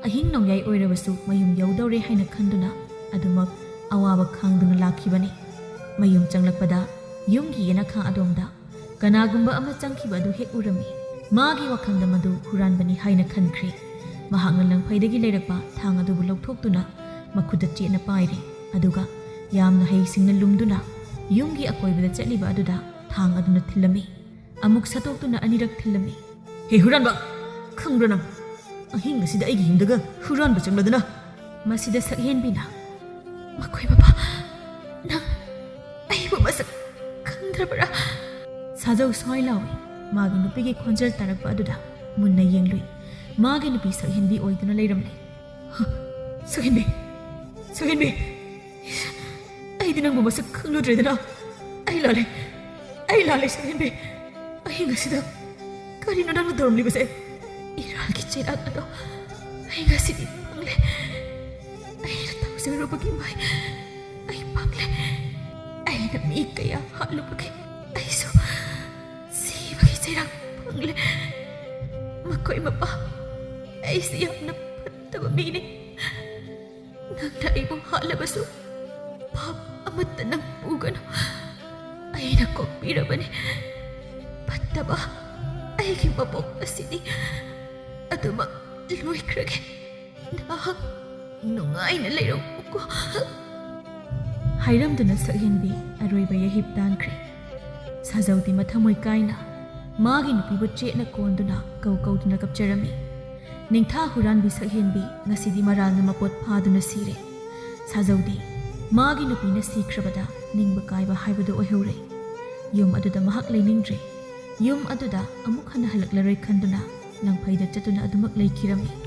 ꯑꯍꯤꯡ ꯅꯣꯡꯌꯥꯏ ꯑꯣꯏꯔꯕꯁꯨ ꯃꯌꯨꯝ ꯌꯧꯗꯧꯔꯦ ꯍꯥꯏꯅ ꯈꯟꯗꯨꯅ ꯑꯗꯨꯃꯛ ꯑꯋꯥꯕ ꯈꯥꯡꯗꯨꯅ ꯂꯥꯛꯈꯤꯕꯅꯤ꯫ ꯃꯌꯨꯝ ꯆꯪꯂꯛꯄꯗ ꯌꯨꯝꯒꯤ ꯌꯦꯅꯈꯥ ꯑꯗꯣꯝꯗ ꯀꯅꯥꯒꯨꯝꯕ ꯑꯃ ꯆꯪꯈꯤꯕ ꯑꯗꯨ ꯍꯦꯛ ꯎꯔꯝꯃꯤ꯫ ꯃꯥꯒꯤ ꯋꯥꯈꯜꯗ ꯃꯗꯨ ꯍꯨꯔꯥꯟꯕꯅꯤ ꯍꯥꯏꯅ ꯈꯟꯈ꯭ꯔꯦ꯫ ꯃꯍꯥꯛꯅ ꯂꯪꯐꯩꯗꯒꯤ ꯂꯩꯔꯛꯄ ꯊꯥꯡ ꯑꯗꯨꯕꯨ ꯂꯧꯊꯣꯛꯇꯨꯅ ꯃꯈꯨꯠꯇ ꯆꯦꯠꯅ ꯄꯥꯏꯔꯦ꯫ ꯑꯗꯨꯒ ꯌꯥꯝꯅ ꯍꯩꯁꯤꯡꯅ ꯂꯨꯝꯗꯨꯅ ꯌꯨꯝꯒꯤ ꯑꯀꯣꯏꯕꯗ ꯆꯠꯂꯤꯕ ꯑꯗꯨꯗ ꯊꯥꯡ ꯑꯗꯨꯅ ꯊꯤꯜꯂꯝꯃꯤ꯫ ꯑꯃꯨꯛ ꯁꯠꯇꯣꯛꯇꯨꯅ ꯑꯅꯤꯔꯛ ꯊꯤꯜꯂꯝꯃꯤ꯫ "ꯍꯦ ꯍꯨꯔꯥꯟꯕ, ꯈꯪꯕ꯭ꯔꯥ ꯅꯪ? ꯑꯍꯤꯡ ꯑꯁꯤꯗ ꯑꯩꯒꯤ ꯌꯨꯝꯗꯒ ꯍꯨꯔꯥꯟꯕ ꯆꯪꯂꯗꯅ?" ꯃꯁꯤꯗ ꯁꯛꯍꯦꯟꯕꯤꯅ, "ꯃꯈꯣꯏ ꯃꯄꯥ, ꯅꯪ ꯑꯩꯕꯨ ꯃꯁꯛ ꯈꯪꯗ꯭ꯔꯕꯔꯥ?" ꯁꯥꯖꯧ ꯁ꯭ꯋꯥꯏ ꯂꯥꯎꯏ꯫ ꯃꯥꯒꯤ ꯅꯨꯄꯤꯒꯤ ꯈꯣꯟꯖꯦꯜ ꯇꯥꯔꯛꯄ ꯑꯗꯨꯗ ꯃꯨꯟꯅ ꯌꯦꯡꯂꯨꯏ꯫ ꯃꯥꯒꯤ ꯅꯨꯄꯤ ꯁꯛꯍꯦꯟꯕꯤ ꯑꯣꯏꯗꯨꯅ ꯂꯩꯔꯝꯂꯦ꯫ "ꯁꯛꯍꯦꯟꯕꯤ, ꯁꯛꯍꯦꯟꯕꯤ, ꯑꯩꯗꯤ ꯅꯪꯕꯨ ꯃꯁꯛ ꯈꯪꯂꯨꯗ꯭ꯔꯦꯗꯅ꯫ ꯑꯩ ꯂꯥꯜꯂꯦ, ꯑꯩ ꯂꯥꯜꯂꯦ ꯁꯛꯍꯦꯟꯕꯤ꯫ ꯑꯍꯤꯡ ꯑꯁꯤꯗ ꯀꯔꯤꯅꯣ ꯅꯪꯅ ꯇꯧꯔꯝꯂꯤꯕꯁꯦ? ꯏꯔꯥꯜꯒꯤ ꯆꯩꯔꯥꯛ ꯑꯗꯣ ꯑꯩ ꯉꯁꯤꯗꯤ ꯐꯪꯂꯦ꯫ ꯑꯩꯅ ꯇꯧꯖꯔꯨꯕꯒꯤ ꯃꯍꯩ ꯑꯩ ꯐꯪꯂꯦ꯫ ꯑꯩꯅ ꯃꯤ ꯀꯌꯥ ꯍꯥꯠꯂꯨꯕꯒꯤ ꯑꯩꯁꯨ ꯁꯤꯕꯒꯤ ꯆꯩꯔꯥꯛ ꯐꯪꯂꯦ꯫ ꯃꯈꯣꯏ ꯃꯄꯥ, ꯑꯩꯁꯤ ꯌꯥꯝꯅ ꯐꯠꯇꯕ ꯃꯤꯅꯤ꯫ ꯅꯪꯅ ꯑꯩꯕꯨ ꯍꯥꯠꯂꯕꯁꯨ ꯄꯥꯞ ꯑꯃꯠꯇ ꯅꯪ ꯄꯨꯒꯅꯨ꯫ ꯑꯩꯅ ꯀꯣꯛꯄꯤꯔꯕꯅꯤ꯫ ꯐꯠꯇꯕ ꯑꯩꯒꯤ ꯃꯄꯣꯛ ꯑꯁꯤꯗꯤ ꯑꯗꯨꯃꯛ ꯂꯣꯏꯈ꯭ꯔꯒꯦ꯫ ꯅꯍꯥꯛ ꯅꯨꯡꯉꯥꯏꯅ ꯂꯩꯔꯣꯀꯣ꯫" ꯍꯥꯏꯔꯝꯗꯨꯅ ꯁꯛꯍꯦꯟꯕꯤ ꯑꯔꯣꯏꯕ ꯌꯩꯍꯤꯞ ꯇꯥꯟꯈ꯭ꯔꯦ꯫ ꯁꯥꯖꯧꯗꯤ ꯃꯊꯃꯣꯏ ꯀꯥꯏꯅ ꯃꯥꯒꯤ ꯅꯨꯄꯤꯕꯨ ꯆꯦꯠꯅ ꯀꯣꯟꯗꯨꯅ ꯀꯧ ꯀꯧꯗꯨꯅ ꯀꯞꯆꯔꯝꯃꯤ꯫ ꯅꯤꯡꯊꯥ ꯍꯨꯔꯥꯟꯕꯤ ꯁꯛꯍꯦꯟꯕꯤ ꯉꯁꯤꯗꯤ ꯃꯔꯥꯜꯅ ꯃꯄꯣꯠ ꯐꯥꯗꯨꯅ ꯁꯤꯔꯦ꯫ ꯁꯥꯖꯧꯗꯤ ꯃꯥꯒꯤ ꯅꯨꯄꯤꯅ ꯁꯤꯈ꯭ꯔꯕꯗ ꯅꯤꯡꯕ ꯀꯥꯏꯕ ꯍꯥꯏꯕꯗꯨ ꯑꯣꯏꯍꯧꯔꯦ꯫ ꯌꯨꯝ ꯑꯗꯨꯗ ꯃꯍꯥꯛ ꯂꯩꯅꯤꯡꯗ꯭ꯔꯦ꯫ ꯌꯨꯝ ꯑꯗꯨꯗ ꯑꯃꯨꯛ ꯍꯟꯅ ꯍꯜꯂꯛꯂꯔꯣꯏ ꯈꯟꯗꯨꯅ ꯂꯪꯐꯩꯗ ꯆꯠꯇꯨꯅ ꯑꯗꯨꯃꯛ ꯂꯩꯈꯤꯔꯝꯃꯤ꯫